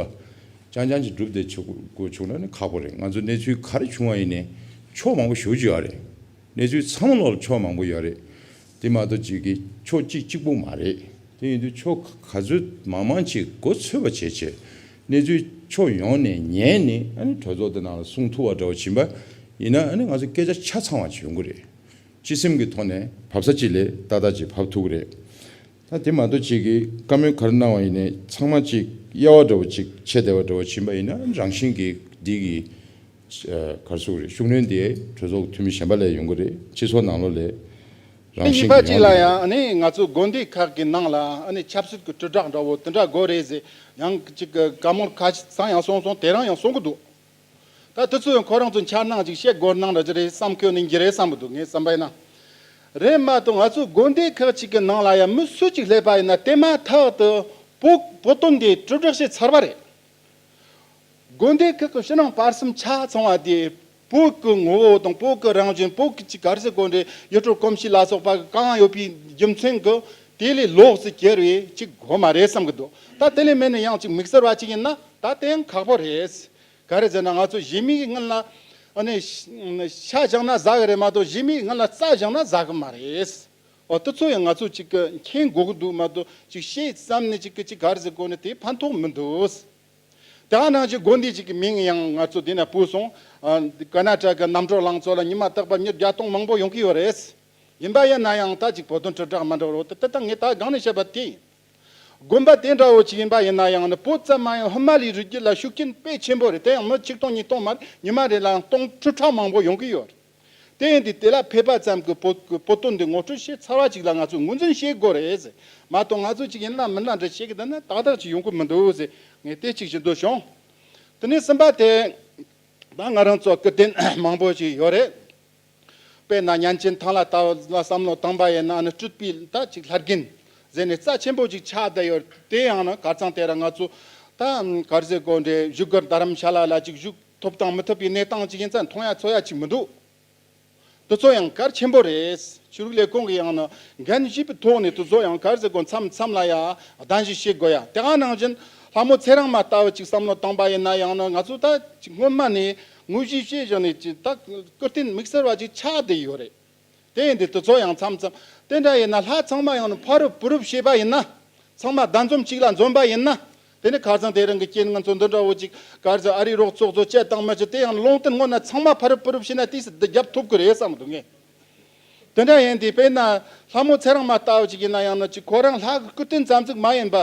རྐྱང་རྐྱང་ཅིག་སྒྲུབ་བསྡད་ཆོག་དགོས་བྱུང་ན་ནི་ཁག་པོ་རེད། ང་ཚོ་གནས་ཚུལ་ག་རེ་བྱུང་བ་ཡིན་ནའི་ཕྱོགས་མང་པོ་ཞེ་པོ་ཅིག་ཡོད་རེད། གནས་ཚུལ་ཚང་མ་ལོག་ལ་ཕྱོགས་མང་པོ་ཡོད་རེད། དེ་མ་གཏོགས་ཅིག་གི་ཕྱོགས་གཅིག་གཅིག་པོ་མ་རེད། དེ་ཡིན་དུས་ཕྱོགས་ག་ཚོད་མང་མང་ཅིག་མགོ་ཚོད་པ་བྱས་བྱས་གནས་ཚུལ་ཕྱོགས་ཡོངས་ནས་ཉན་ནས་ཨ་ནི་གྲོས་ཚོགས་དེ་ནང་ལ་གསུང་ཐུབ་པ་འདྲ་བོ་ཕྱིན་པ་ཡིན་ན་ཨ་ནི་ང་ཚོ་སྐད་ཆ་ཆ་ཚང་བ་ཅིག་ཡོང་གི་རེད། སྤྱི་སེམས་ཀྱི་ཐོག་ནས་བབས་ས་ཅིག་ལས་ཏག་ཏག་ཅིག་བབས་ཐུབ་ཀྱི་རེད། ད་དེ་མ་གཏོགས་ཅིག་གིས་བཀའ་མོལ་ག་རེ་གནང་བ་ཡིན་ནའི་ཚང་མ་ཅིག་དབྱེ་བ་འདྲ་བོ་ཅིག་ཕྱེ་བསྡད་པ་འདྲ་བོ་ཕྱིན་པ་ཡིན་ན་རང་བཞིན་གྱིས་འདི་གི་ག་རེ་ཟེར་དགོས་རེད། ཤུགས་སྣོན་དེ་གྲོས་ཚོགས་ཀྱི་འཐུས་མི་གཞན་པ་ལ་ཡོང་གི་རེད། སྤྱི་ཚོགས་ནང་ལོགས་ལ་རང་བཞིན་གྱིས་ཡོང་གི་རེད། གཉིས་པ་གཅིག་ལ་ཡང་ཨ་ནི་ང་ཚོ་དགོན་སྡེ་ཁག་གི་ནང་ལ་ཨ་ནི་ཆབ་སྲིད་ཀྱི་དྲིལ་བསྒྲགས་འདྲ་བོ་དེ་འདྲ་དགོས་རེད་ཟེར་ཡང་ཅིག་བཀའ་མོལ་ཁ་ཤས་ཚང་ཡང་གསུངས་སོང་། དེ་རིང་ཡང་གསུང་གི་འདུག་ད་དེ་ཚོ་ཡང་ཁོ་རང་ཚོ་འཆར་སྣང་ཅིག་བཤད་དགོས་སྣང་འདྲ་ཅིག་རེད་བསམ་གྱི་ཡོད་ནི་འགྱུར་རེད་བསམ་གྱི་འདུག་ངའི་བསམ་པ་ཡིན་ན། རེད་མ་གཏོགས་ང་ཚོ་དགོན་སྡེ་ཁག་ཅིག་གི་ནང་ལ་ཡང་མི་སུ་ཅིག་སླེབས་པ་ཡིན་ན་དེ་མ་ཐག་ཏུ་བོད་བོད་དོན་འདི་དྲིལ་བསྒྲགས་བྱས་ཚར་བ་རེད། དགོན་སྡེ་ཁག་གི་ཕྱི་ནང་བར་གསུམ་ཆ་ཚང་བ་དེ་བོད་ཀྱི་ངོ་བོ་དང་བོད་ཀྱི་རང་བཞིན། བོད་ཀྱི་ཅིག་ག་རེ་ཟེར་དགོས་རེད། ཡུལ་སྲོལ་གོམས་གཤིས་ལ་སོགས་པ་གང་ཡོད་པའི་རྒྱུ་མཚན་གྱིས་དེ་ལས་ལོགས་སུ་གྱུར་བའི་ཅིག་དགོས་མ་རེད་བསམ་གྱི་འདུག་ད་དེ་ལས་མེད་ན་ཡང་ཅིག་དམིགས་བསལ་བ་ཅིག་ཡིན་ན་ད་དེ་ཡང་ཁག་པོ་རེད། ག་རེ་ཟེར་ན་ང་ཚོ་གཞན་མིའི་སྔུན་ལ་ཨ་ནི་ཤ་བཞག་ན་ཟ་གི་རེད་མ་གཏོགས་གཞན་མིའི་སྔུན་ལ་རྩྭ་བཞག་ན་ཟ་གི་མ་རེད། འོ་དེ་ཚོ་ཡང་ང་ཚོ་ཅིག་གི་མཁྱེན་དགོས་ཀྱི་འདུག་མ་གཏོགས་ཅིག་བཤད་བསམ་ནས་ཅིག་གི་ཅིག་ག་རེ་ཟེར་དགོས་ནི་དེ་ཕན་ཐོགས་མི་འདུག་དེ་ནང་བཞིན་དགོན་སྡེ་ཅིག་གི་མིང་ཡང་ང་ཚོ་དེ་ན་བུད་སོང་། ཨ་ཀར་ནཱ་ཊ་ཀ་གི་གནམ་གྲུ་ལང་ཚོ་ལ་ཉི་མ་རྟག་པར་མྱི་བརྒྱ་སྟོང་མང་པོ་ཡོང་གི་ཡོད་རེད། ཡིན་པ་ཡིན་ན་ཡང་ད་ཅིག་བོད་དོན་དྲིལ་བསྒྲགས་མ་འགྲོ་རོགས། དེ་ད་ངས་ད་སྒང་ནས་བཤད་པ་དེ་ཡིན། དགོན་པ་དེ་འདྲ་བོ་ཅིག་ཡིན་པ་ཡིན་ན་ཡང་ནི་བོད་ཙམ་མ་ཡིན་ཧི་མ་ལའི་རི་རྒྱུད་ལ་ཤུགས་རྐྱེན་དཔེ་ཆེན་པོ་རེད། དེ་ཡང་མི་ཆིག་སྟོང་ཉིས་སྟོང་མ་རེད། ཉི་མ་རེ་ལ་སྟོང་ཁྲི་ཕྲག་མང་པོ་ཡོང་གི་ཡོད་རེད། དེ་ཡིན་དུས་དེ་ལ་ཕེབས་པ་ཙམ་གྱིས་བོད་བོད་དོན་འདི་ངོ་སྤྲོད་བྱས་ཚར་བ་ཅིག་ལ་ང་ཚོས་ངོས་འཛིན་བྱེད་དགོས་རེད་ཟེར། མ་གཏོགས་ང་ཚོ་ཅིག་ཡིན་ན་མིན་ན་འདྲ་བཤད་གི་བསྡད་ན་ཏག་ཏག་ཅིག་ཡོང་གི་མི་འདུག་ཟེར་ངས་དེ་གཅིག་ཞུ་འདོད་བྱུང་། དེ་ནས་གསུམ་པ་དེ་ད་ང་རང་ཚོ་སྐུ་རྟེན་མང་པོ་ཞིག་ཡོད་རེད། དཔེར་ན་མཉན་ཆེན་ཐང་ལྷ་ལྟ་བུ་ལ་བསམ་བློ་བཏང་པ་ཡིན་ན་ཨ་ནི་སྤྲུལ་པའི་ད་ཅིག་ལྷ་རྒན་ཟེར་ནས་རྩ་ཆེན་པོ་ཅིག་ཆགས་བསྡད་ཡོད། དེ་ཡང་ན་ཁ་སང་དེ་ར་ང་ཚོ་ད་ག་རེ་ཟེར་དགོས་རེད། བཞུགས་སྒར་རྡ་རམ་ཤ་ལ་ལ་ཅིག་བཞུགས་ཐུབ་དང་མི་ཐུབ་པའི་གནས་སྟངས་ཅིག་ཡིན་ཙང་མཐོང་ཡ་ཚོར་ཡ་ཅིག་མི་འདུག་དེ་ཚོ་ཡང་གལ་ཆེན་པོ་རེད། ཆོས་རིག་ལས་ཁུངས་ཀྱི་ཡང་ན་འགན་བཞེས་པའི་ཐོག་ནས་དེ་ཚོ་ཡང་ག་རེ་ཟེར་དགོས། མཚམས་མཚམས་ལ་ཡ་གདན་ཞུ་བྱེད་དགོས་ཡ། དེ་ག་ནང་བཞིན་ལྷ་མོ་ཚེ་རིང་མ་ལྟ་བུ་ཅིག་བསམ་བློ་བཏང་པ་ཡིན་ན་ཡང་ན་ང་ཚོ་ད་ཅིག་སྔོན་མ་ནས་དངོས་གཞི་བྱས་བཞག་ནས་ཅིག་ད་སྐུ་རྟེན་དམིགས་བསལ་བ་ཅིག་ཆགས་བསྡད་ཡོད་རེད། དེ་ཡིན་དུས་དེ་ཚོ་ཡང་མཚམས་མཚམས་དེ་འདྲ་ཡིན་ན་ལྷ་ཚང་མ་ཡང་ན་ཕ་རུབ་བུ་རུབ་བྱས་པ་ཡིན་ན། ཚང་མ་གདན་འཛོམས་གཅིག་ལ་འཛོམས་པ་ཡིན་ན། དེ་ནི་ཁ་སང་དེ་རིང་གི་རྐྱེན་ང་ཚོ་འདི་འདྲ་བོ་ཅིག་ག་རེ་ཟེར། ཨ་རིའི་རོགས་ཚོགས་གཙོ་བཅས་དང་མི་བཅས་དེ་ཡང་ལུང་བསྟན་སྔོན་ན་ཚང་མ་ཕ་རུབ་བུ་རུབ་བྱས་ན་དུས་སུ་འདི་རྒྱབ་ཐུབ་ཀྱི་རེད་བསམ་འདུག་ངས། དེ་འདྲ་ཡིན་དུས་དཔེར་ན་ལྷ་མོ་ཚེ་རིང་མ་ལྟ་བུ་ཅིག་ཡིན་ན་ཡང་ན་ཅིག་ཁོ་རང་ལྷ་གི་སྐུ་རྟེན་ཙམ་ཟིག་མ་ཡིན་པ།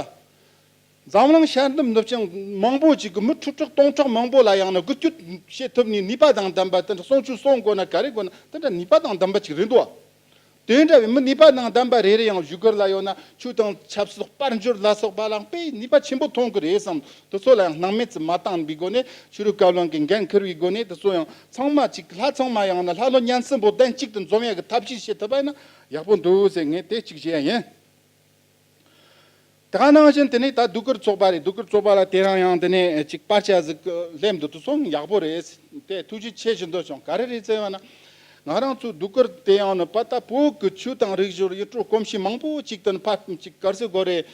འཛམ་གླིང་ཤར་ནུབ་ནུབ་བྱང་མང་པོ་ཅིག་གི་མི་ཁྲི་ཕྲག་སྟོང་ཕྲག་མང་པོ་ལ་ཡང་ན་འགུལ་སྐྱོད་བྱེད་ཐུབ་ནས་ནུས་པ་དང་ལྡན་པ་དེ་འདྲ་གསུང་ཆོས་གསུང་དགོས་ན་ག་རེ་དགོས་ན་དེ་འདྲ་ནུས་པ་དང་ལྡན་པ་ཅིག་རེད་འདུག་དེ་འདྲ་བའི་མི་ནུས་པ་དང་ལྡན་པ་རེ་རེ་ཡང་བཞུགས་སྒར་ལ་ཡོད་ན་ཆོས་དང་ཆབ་སྲིད་དཔལ་འབྱོར་ལ་སོགས་པ་ལ་དཔེ་ནུས་པ་ཆེན་པོ་ཐོན་གི་རེད་བསམ། དེ་ཚོ་ལ་ཡང་སྣང་མེད་ཙམ་མ་བཏང་བའི་སྒོ་ནས་ཆོས་རིག་བཀའ་བློན་གྱི་འགན་འཁུར་བའི་སྒོ་ནས་དེ་ཚོ་ཡང་ཚང་མ་ཅིག་ལྷ་ཚང་མ་ཡང་ན་ལྷ་ལོ་ཉན་སྲིན་པོ་གདན་གཅིག་ཏུ་འཛོམས་ཡ་གི་ཐབས་ཤེས་བྱེད་ཐུབ་པ་ཡིན་ན་ཡག་པོ་འདུག་ཟེར་ངས་དེ་གཅིག་བཤད་ཡ་ཡིན། དེ་ག་ནང་བཞིན་དེ་ནས་ད་གདུགས་དཀར་ཚོགས་པ་རེད། གདུགས་དཀར་ཚོགས་པ་ལ་དེ་རིང་ཡང་དེ་ནས་ཅིག་པར་ཆས་ཟིག་སླེབས་འདུག་དེ་ཚོ་ཡག་པོ་རེད། དེ་ཐུགས་རྗེ་ཆེ་ཞུ་འདོད་བྱུང་། ག་རེ་རེད་ཟེར་བ་ན། ང་རང་ཚོ་གདུགས་དཀར་དེ་ཡང་ནི་པ་ད་བོད་ཀྱི་ཆོས་དང་རིག་གཞུང་ཡུལ་སྲོལ་གོམས་གཤིས་མང་པོ་ཅིག་དང་ཕར་ཅིག་ག་རེ་ཟེར་དགོས་རེད།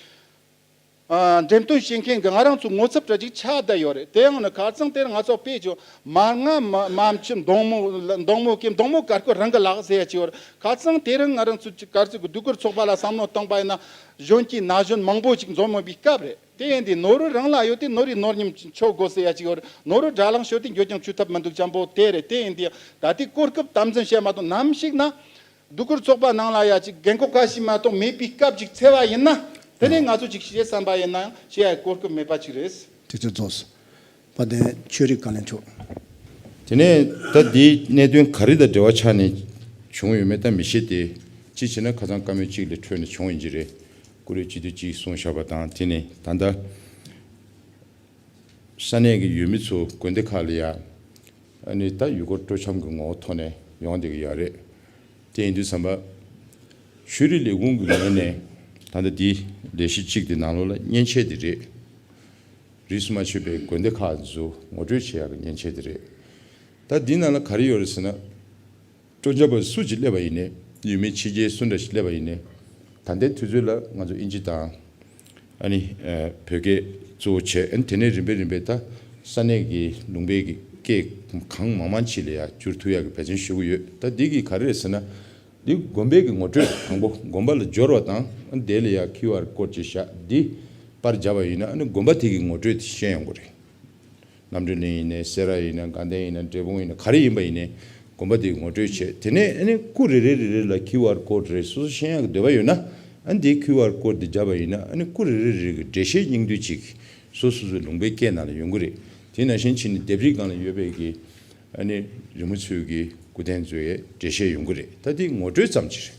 ཨ། འགྲེམས་སྟོན་བྱེད་མཁན་གྱི་ང་རང་ཚོ་ངོ་ཚབ་འདྲ་ཅིག་ཆགས་བསྡད་ཡོད་རེད། དེ་ཡང་ནི་ཁ་སང་དེར་ང་ཚོ་དཔེ་ཅིག་མར་ང་མ་མ་མཆི་མདོང་མོ་མདོང་མོ་གི་མདོང་མོ་དཀར་པོ་རང་གི་ལག་ཟེར་ཡ་ཅིག་ཡོད་རེད། ཁ་སང་དེ་རིང་ང་རང་ཚོ་ཅིག་གར་ཚིག་གི་སྡུག་གུར་ཚོགས་པ་ལ་བསམ་བློ་བཏང་པ་ཡིན་ན། གཞོན་སྐྱེས་ན་གཞོན་མང་པོ་ཅིག་འཛོམས་ཡོད་པའི་སྐབས་རེད། དེ་ཡིན་དུས་ནོར་བུ་རང་ལ་ཡོད་དེ་ནོར་བུའི་ནོར་ཉམས་འཆོར་དགོས་ཟེར་ཡ་ཅིག་ཡོད་རེད། ནོར་བུ་དགྲ་ལངས་ཤོར་དུས་འགྱོད་ཀྱང་འགྱོད་ཐབས་མི་འདུག་ཅམ་པོ་དེ་རེད། དེ་ཡིན་དུས་ད་ལྟའི་གོ་སྐབས་དམ་འཛིན་བྱས་མ་གཏོགས། ནམ་ཞིག་ན་སྡུག་གུར་ཚོགས་པ་ནང་ལ་ཡ་ཅིག་རྒན་གོག་ཁ་ཤས་མ་གཏོགས་མེད་པའི་སྐབས་ཅིག་འཚོལ་བ་ཡིན་ན། དེ་ནས་ང་ཚོ་ཅིག་བྱེད་བསམ་པ་ཡིན་ན་ཡང་བྱེད་ཡ་གོ་སྐབས་མེད་པ་ཅིག་རེད། ཐུགས་རྗེ་ཆེ། གཙོ་བོ་དཔལ་ལྡན་ཆོས་རིག་བཀའ་བློན་མཆོག་དེ་ནས་ད་འདིའི་གནད་དོན་ག་རེ་དང་འབྲེལ་བ་ཆགས་ནས་བྱུང་ཡོད་མེད་ད་མི་ཤེས་ཏེ། གཅིག་བྱས་ན་ཁ་སང་བཀའ་མོལ་གཅིག་ལ་འཕྲོས་ནས་བྱུང་ཡིན་གྱི་རེད། ཀུ་རེ་སྤྱི་འཐུས་གཅིག་གསུངས་བཞག་པ་དང་། དེ་ནས་ད་ལྟ་ས་གནས་ཀྱི་ཡུལ་མི་ཚོ་དགོན་སྡེ་ཁག་ལ་ཡ། ཨ་ནི་ད་ཡུལ་སྐོར་སྤྲོ་འཆམ་གྱི་ངོ་བོ་ཐོག་ནས་ཡོང་བསྡད་ཀྱི་ཡོད་རེད། དེ་ཡིན་དུས་ཙམ་པ། ཆོས་རིག་ལས་ཁུངས་ཀྱི་ངོས་ནས་ད་ལྟ་འདི་ལས་གཞི་གཅིག་དེ་ནང་ལོགས་ལ་མཉེན་ཆས་དེ་རེད། རིས་སུ་མ་ཆད་པའི་དགོན་སྡེ་ཁག་ཚོ་ངོ་སྤྲོད་བྱེད་ཡག་གི་མཉེན་ཆས་དེ་རེད། ད་འདི་ནང་ལ་ག་རེ་ཡོད་རེད་ཟེར་ན། སྤྲོ་འཆམ་པ་སུ་གཅིག་སླེབས་པ་ཡིན་ནའི། ཡུལ་མི་ཕྱི་རྒྱལ་སུ་འདྲ་ཞིག་སླེབས་པ་ཡིན་ནའི། ད་ལྟའི་དུས་ཚོད་ལ་ང་ཚོ་ཨིན་ཇི་དང་། ཨ་ནི་ཨ་བོད་སྐད་གཙོ་བོ་བྱས། ཨ་ནི་དེ་ནས་རིམ་པས་རིམ་པས་ད་ས་གནས་ཀྱི་ལུང་པའི་གི་སྐད་གང་མང་མང་ཅིག་ལ་ཡ་བསྒྱུར་ཐུབ་ཡག་གི་འབད་བརྩོན་ཞུ་གི་ཡོད། ད་འདི་གི་ག་རེ་རེད་ཟེར་ན། འདི་དགོན་པའི་གི་ངོ་སྤྲོད་དང་པོ་དགོན་པ་ལ་འབྱོར་བ་དང་། ཨ་ནི་དེ་ལ་ཡ་ཁིའུ་ཨར་ཀོཌ་ཅིག་བཞག་འདི་པར་བརྒྱབ་པ་ཡིན་ན། ཨ་ནི་དགོན་པ་དེ་གི་ངོ་སྤྲོད་དེ་ཤེས་ཡོང་གི་རེད། རྣམ་གྲོལ་གླིང་ཡིན་ནའི་སེ་ར་ཡིན་ན། དགའ་ལྡན་ཡིན་ན། འབྲས་སྤུངས་ཡིན་ན། ག་རེ་ཡིན་པ་ཡིན་ནའི་དགོན་པ་དེ་ངོ་སྤྲོད་བྱས། དེ་ནས་ཨ་ནི་སྐུ་རེ་རེ་རེ་རེ་ལ་ཁིའུ་ཨར་ཀོཌ་རེ་སོ་སོ་ཤེས་ཡག་གི་འདོད་པ་ཡོད་ན། ཨ་ནི་དེའི་ཁིའུ་ཨར་ཀོཌ་དེ་བརྒྱབ་པ་ཡིན་ན། ཨ་ནི་སྐུ་རེ་རེ་རེ་གི་འགྲེལ་བཤད་སྙིང་བསྡུས་ཅིག་སོ་སོ་སོའི་ལུང་པའི་སྐད་ནང་ལ་ཡོང་གི་རེད། དེ་ནང་བཞིན་ཕྱིན་ནས་ལྡེབས་རིས་སྒང་ལ་ཡོད་པའི་གི་ཨ་ནི་རི་མོ་ཚོས་ཀྱི་སྐུ་རྟེན་ཚོའི་འགྲེལ་བཤད་ཡོང་གི་རེད། ད་དེ་ངོ་སྤྲོད་ཙམ་ཅིག་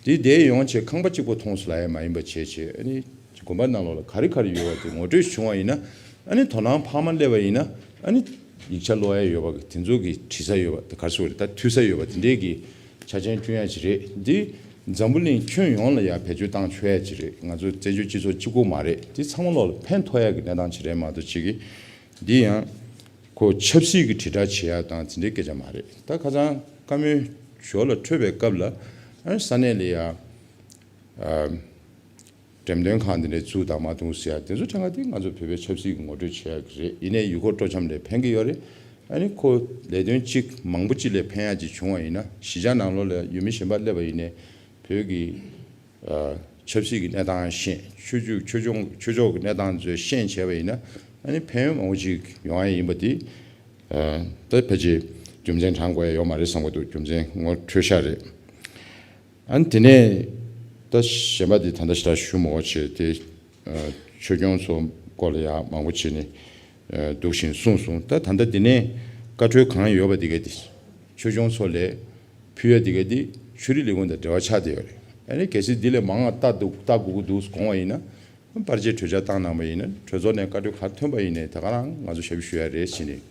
རེད། དེ་དེ་ཡོང་བྱས་ཁང་པ་གཅིག་པོ་མཐོང་སོང་ལབ་ཡ་མ་ཡིན་པ་བྱས་བྱས། ཨ་ནི་དགོན་པ་ནང་ལོགས་ལ་ག་རེ་ག་རེ་ཡོད་པ་དེ་ངོ་སྤྲོད་བྱུང་བ་ཡིན་ན། ཨ་ནི་དོ་སྣང་འཕར་མ་སླེབས་པ་ཡིན་ན། ཨ་ནི་ཡིག་ཆ་ཀློག་ཡ་ཡོད་པ་གི་དེ་ཚོ་གི་བྲིས་ས་ཡོད་པ་དེ་ག་རེ་ཟེར་དགོས་རེད། ད་མཐུད་ས་ཡོད་པ་དེ་འདྲས་ཀྱི་ཆ་རྐྱེན་བསྐྲུན་ཡ་ཅིག་རེད། འདི་འཛམ་བུ་གླིང་ཁྱོན་ཡོངས་ལ་ཡ་བེད་སྤྱོད་བཏང་ཆོག་ཡ་ཅིག་རེད། ང་ཚོ་བཙན་བྱོལ་སྤྱི་ཚོགས་གཅིག་པོ་མ་རེད། འདི་ཚང་མ་ལོགས་ལ་ཕན་ཐོགས་ཡ་གི་གནས་སྟངས་ཅིག་རེད་མ་གཏོགས་ཅིག་གི། འདི་ཡང་ཁོ་ཆབ་སྲིད་ཀྱི་དྲིལ་བསྒྲགས་བྱེད་ཡ་དང་དེ་འདྲའི་སྐད་ཆ་མ་རེད། ད་ཁ་སང་བཀའ་མོལ་ཞོར་ལ་འཕྲོས་པའི་སྐབས་ལ། ཨ་ས་གནས་ལ་ཡ་ཨ་འགྲེམས་སྟོན་ཁང་འདི་འདྲའི་བཙུགས་དང་མ་བཙུགས་ཟེར་ཡ་དེ་ཚོ་དྲན་ག་དེ་ང་ཚོ་བོད་པའི་ཆབ་སྲིད་ཀྱི་ངོ་སྤྲོད་བྱེད་ཡ་གི་རེད། ཡིན་ནའི་ཡུལ་སྐོར་སྤྲོ་འཆམ་ལ་ཕན་གི་ཡོད་རེད། ཨ་ནི་ཁོ་ལས་དོན་གཅིག་མང་པོ་གཅིག་ལ་ཕན་ཡ་གཅིག་བྱུང་བ་ཡིན་ན། གཞིས་ཆགས་ནང་ལོགས་ལ་ཡུལ་མི་གཞན་པ་སླེབས་པ་ཡིན་ནའི་བོད་ཀྱི་ཨ་ཆབ་སྲིད་ཀྱི་གནས་སྟངས་ཤེས། ཆོས་བརྒྱུད་ཆོས་ཕྱོགས་ཆོས་ཕྱོགས་ཀྱི་གནས་སྟངས་ཚོ་ཤེས་བྱས་པ་ཡིན་ན། ཨ་ནི་ཕན་ཡོན་མང་པོ་ཅིག་ཡོང་ཡ་ཡིན་པ་དེ་ཨ་ད་ཕལ་ཆེར་རྒྱུ་མཚན་དྲངས་དགོས་ཡ་ཡོད་མ་རེད་བསམ་གྱི་འདུག་རྒྱུ་མཚན་ངོ་འཕྲོད་ཤག་རེད། ཨ་ནི་དེ་ནས་ད་གཞན་པ་དེ་ད་ལྟ་ཞེ་དྲག་ཞུ་མི་དགོས་བྱས་ཏེ། ཨ་ཆོས་སྐྱོང་ཚོ་སྐོར་ལ་ཡང་མང་པོ་བྱས་ནས་ཨ་འདུག་བཞིན་གསུངས་སོང་། ད་ད་ལྟ་དེ་ནས་བཀའ་འཁྲོལ་གང་ཡོད་པ་དེ་ག་དེ་ཆོས་སྐྱོང་ཚོ་ལ་ཕུལ་ཡ་དེ་ག་དེ་ཆོས་རིག་ལས་ཁུངས་དང་འབྲེལ་བ་ཆགས་བསྡད་ཡོད་རེད། ཨ་ནི་གལ་སྲིད་འདི་ལས་མང་བ་ལྟ་འདུག་ལྟ་དགོས་ཀྱི་འདུག་དགོངས་པ་ཡིན་ན། པར་ཆས་གྲོས་འཆར་བཏང་གནང་བ་ཡིན་ན། གྲོས་ཚོགས་ནས་བཀའ་འཁྲོལ་ག་ཐོན་པ་ཡིན་ནའི་ད་ག་རང་ང་ཚོ་ཞབས་ཞུ་ཡ་རེད་ཟེར་ནས།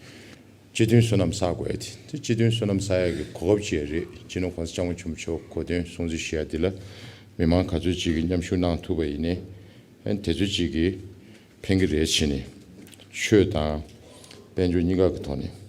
སྤྱི་མཐུན་བསོད་ནམས་བསགས་དགོས་ཡ་དེ་དེ་སྤྱི་མཐུན་བསོད་ནམས་བསགས་ཡ་གི་གོ་སྐབས་ཅིག་ཡ་རེད། སྤྱི་ནོར་༸གོང་ས་༸སྐྱབས་མགོན་ཆེན་པོ་མཆོག་གོ་སྟོན་སྲུང་བརྩི་ཞུ་ཡ་དེ་ལ་མི་མང་ག་ཚོད་ཅིག་གིས་མཉམ་ཞུགས་གནང་ཐུབ་པ་ཡིན་ནའི། ཨ་ནི་དེ་ཚོད་ཅིག་གིས་ཕན་གི་རེད་བྱས་ནས་ཆོས་དང་དཔལ་འབྱོར་གཉིས་ཀ་གི་ཐོག་ནས་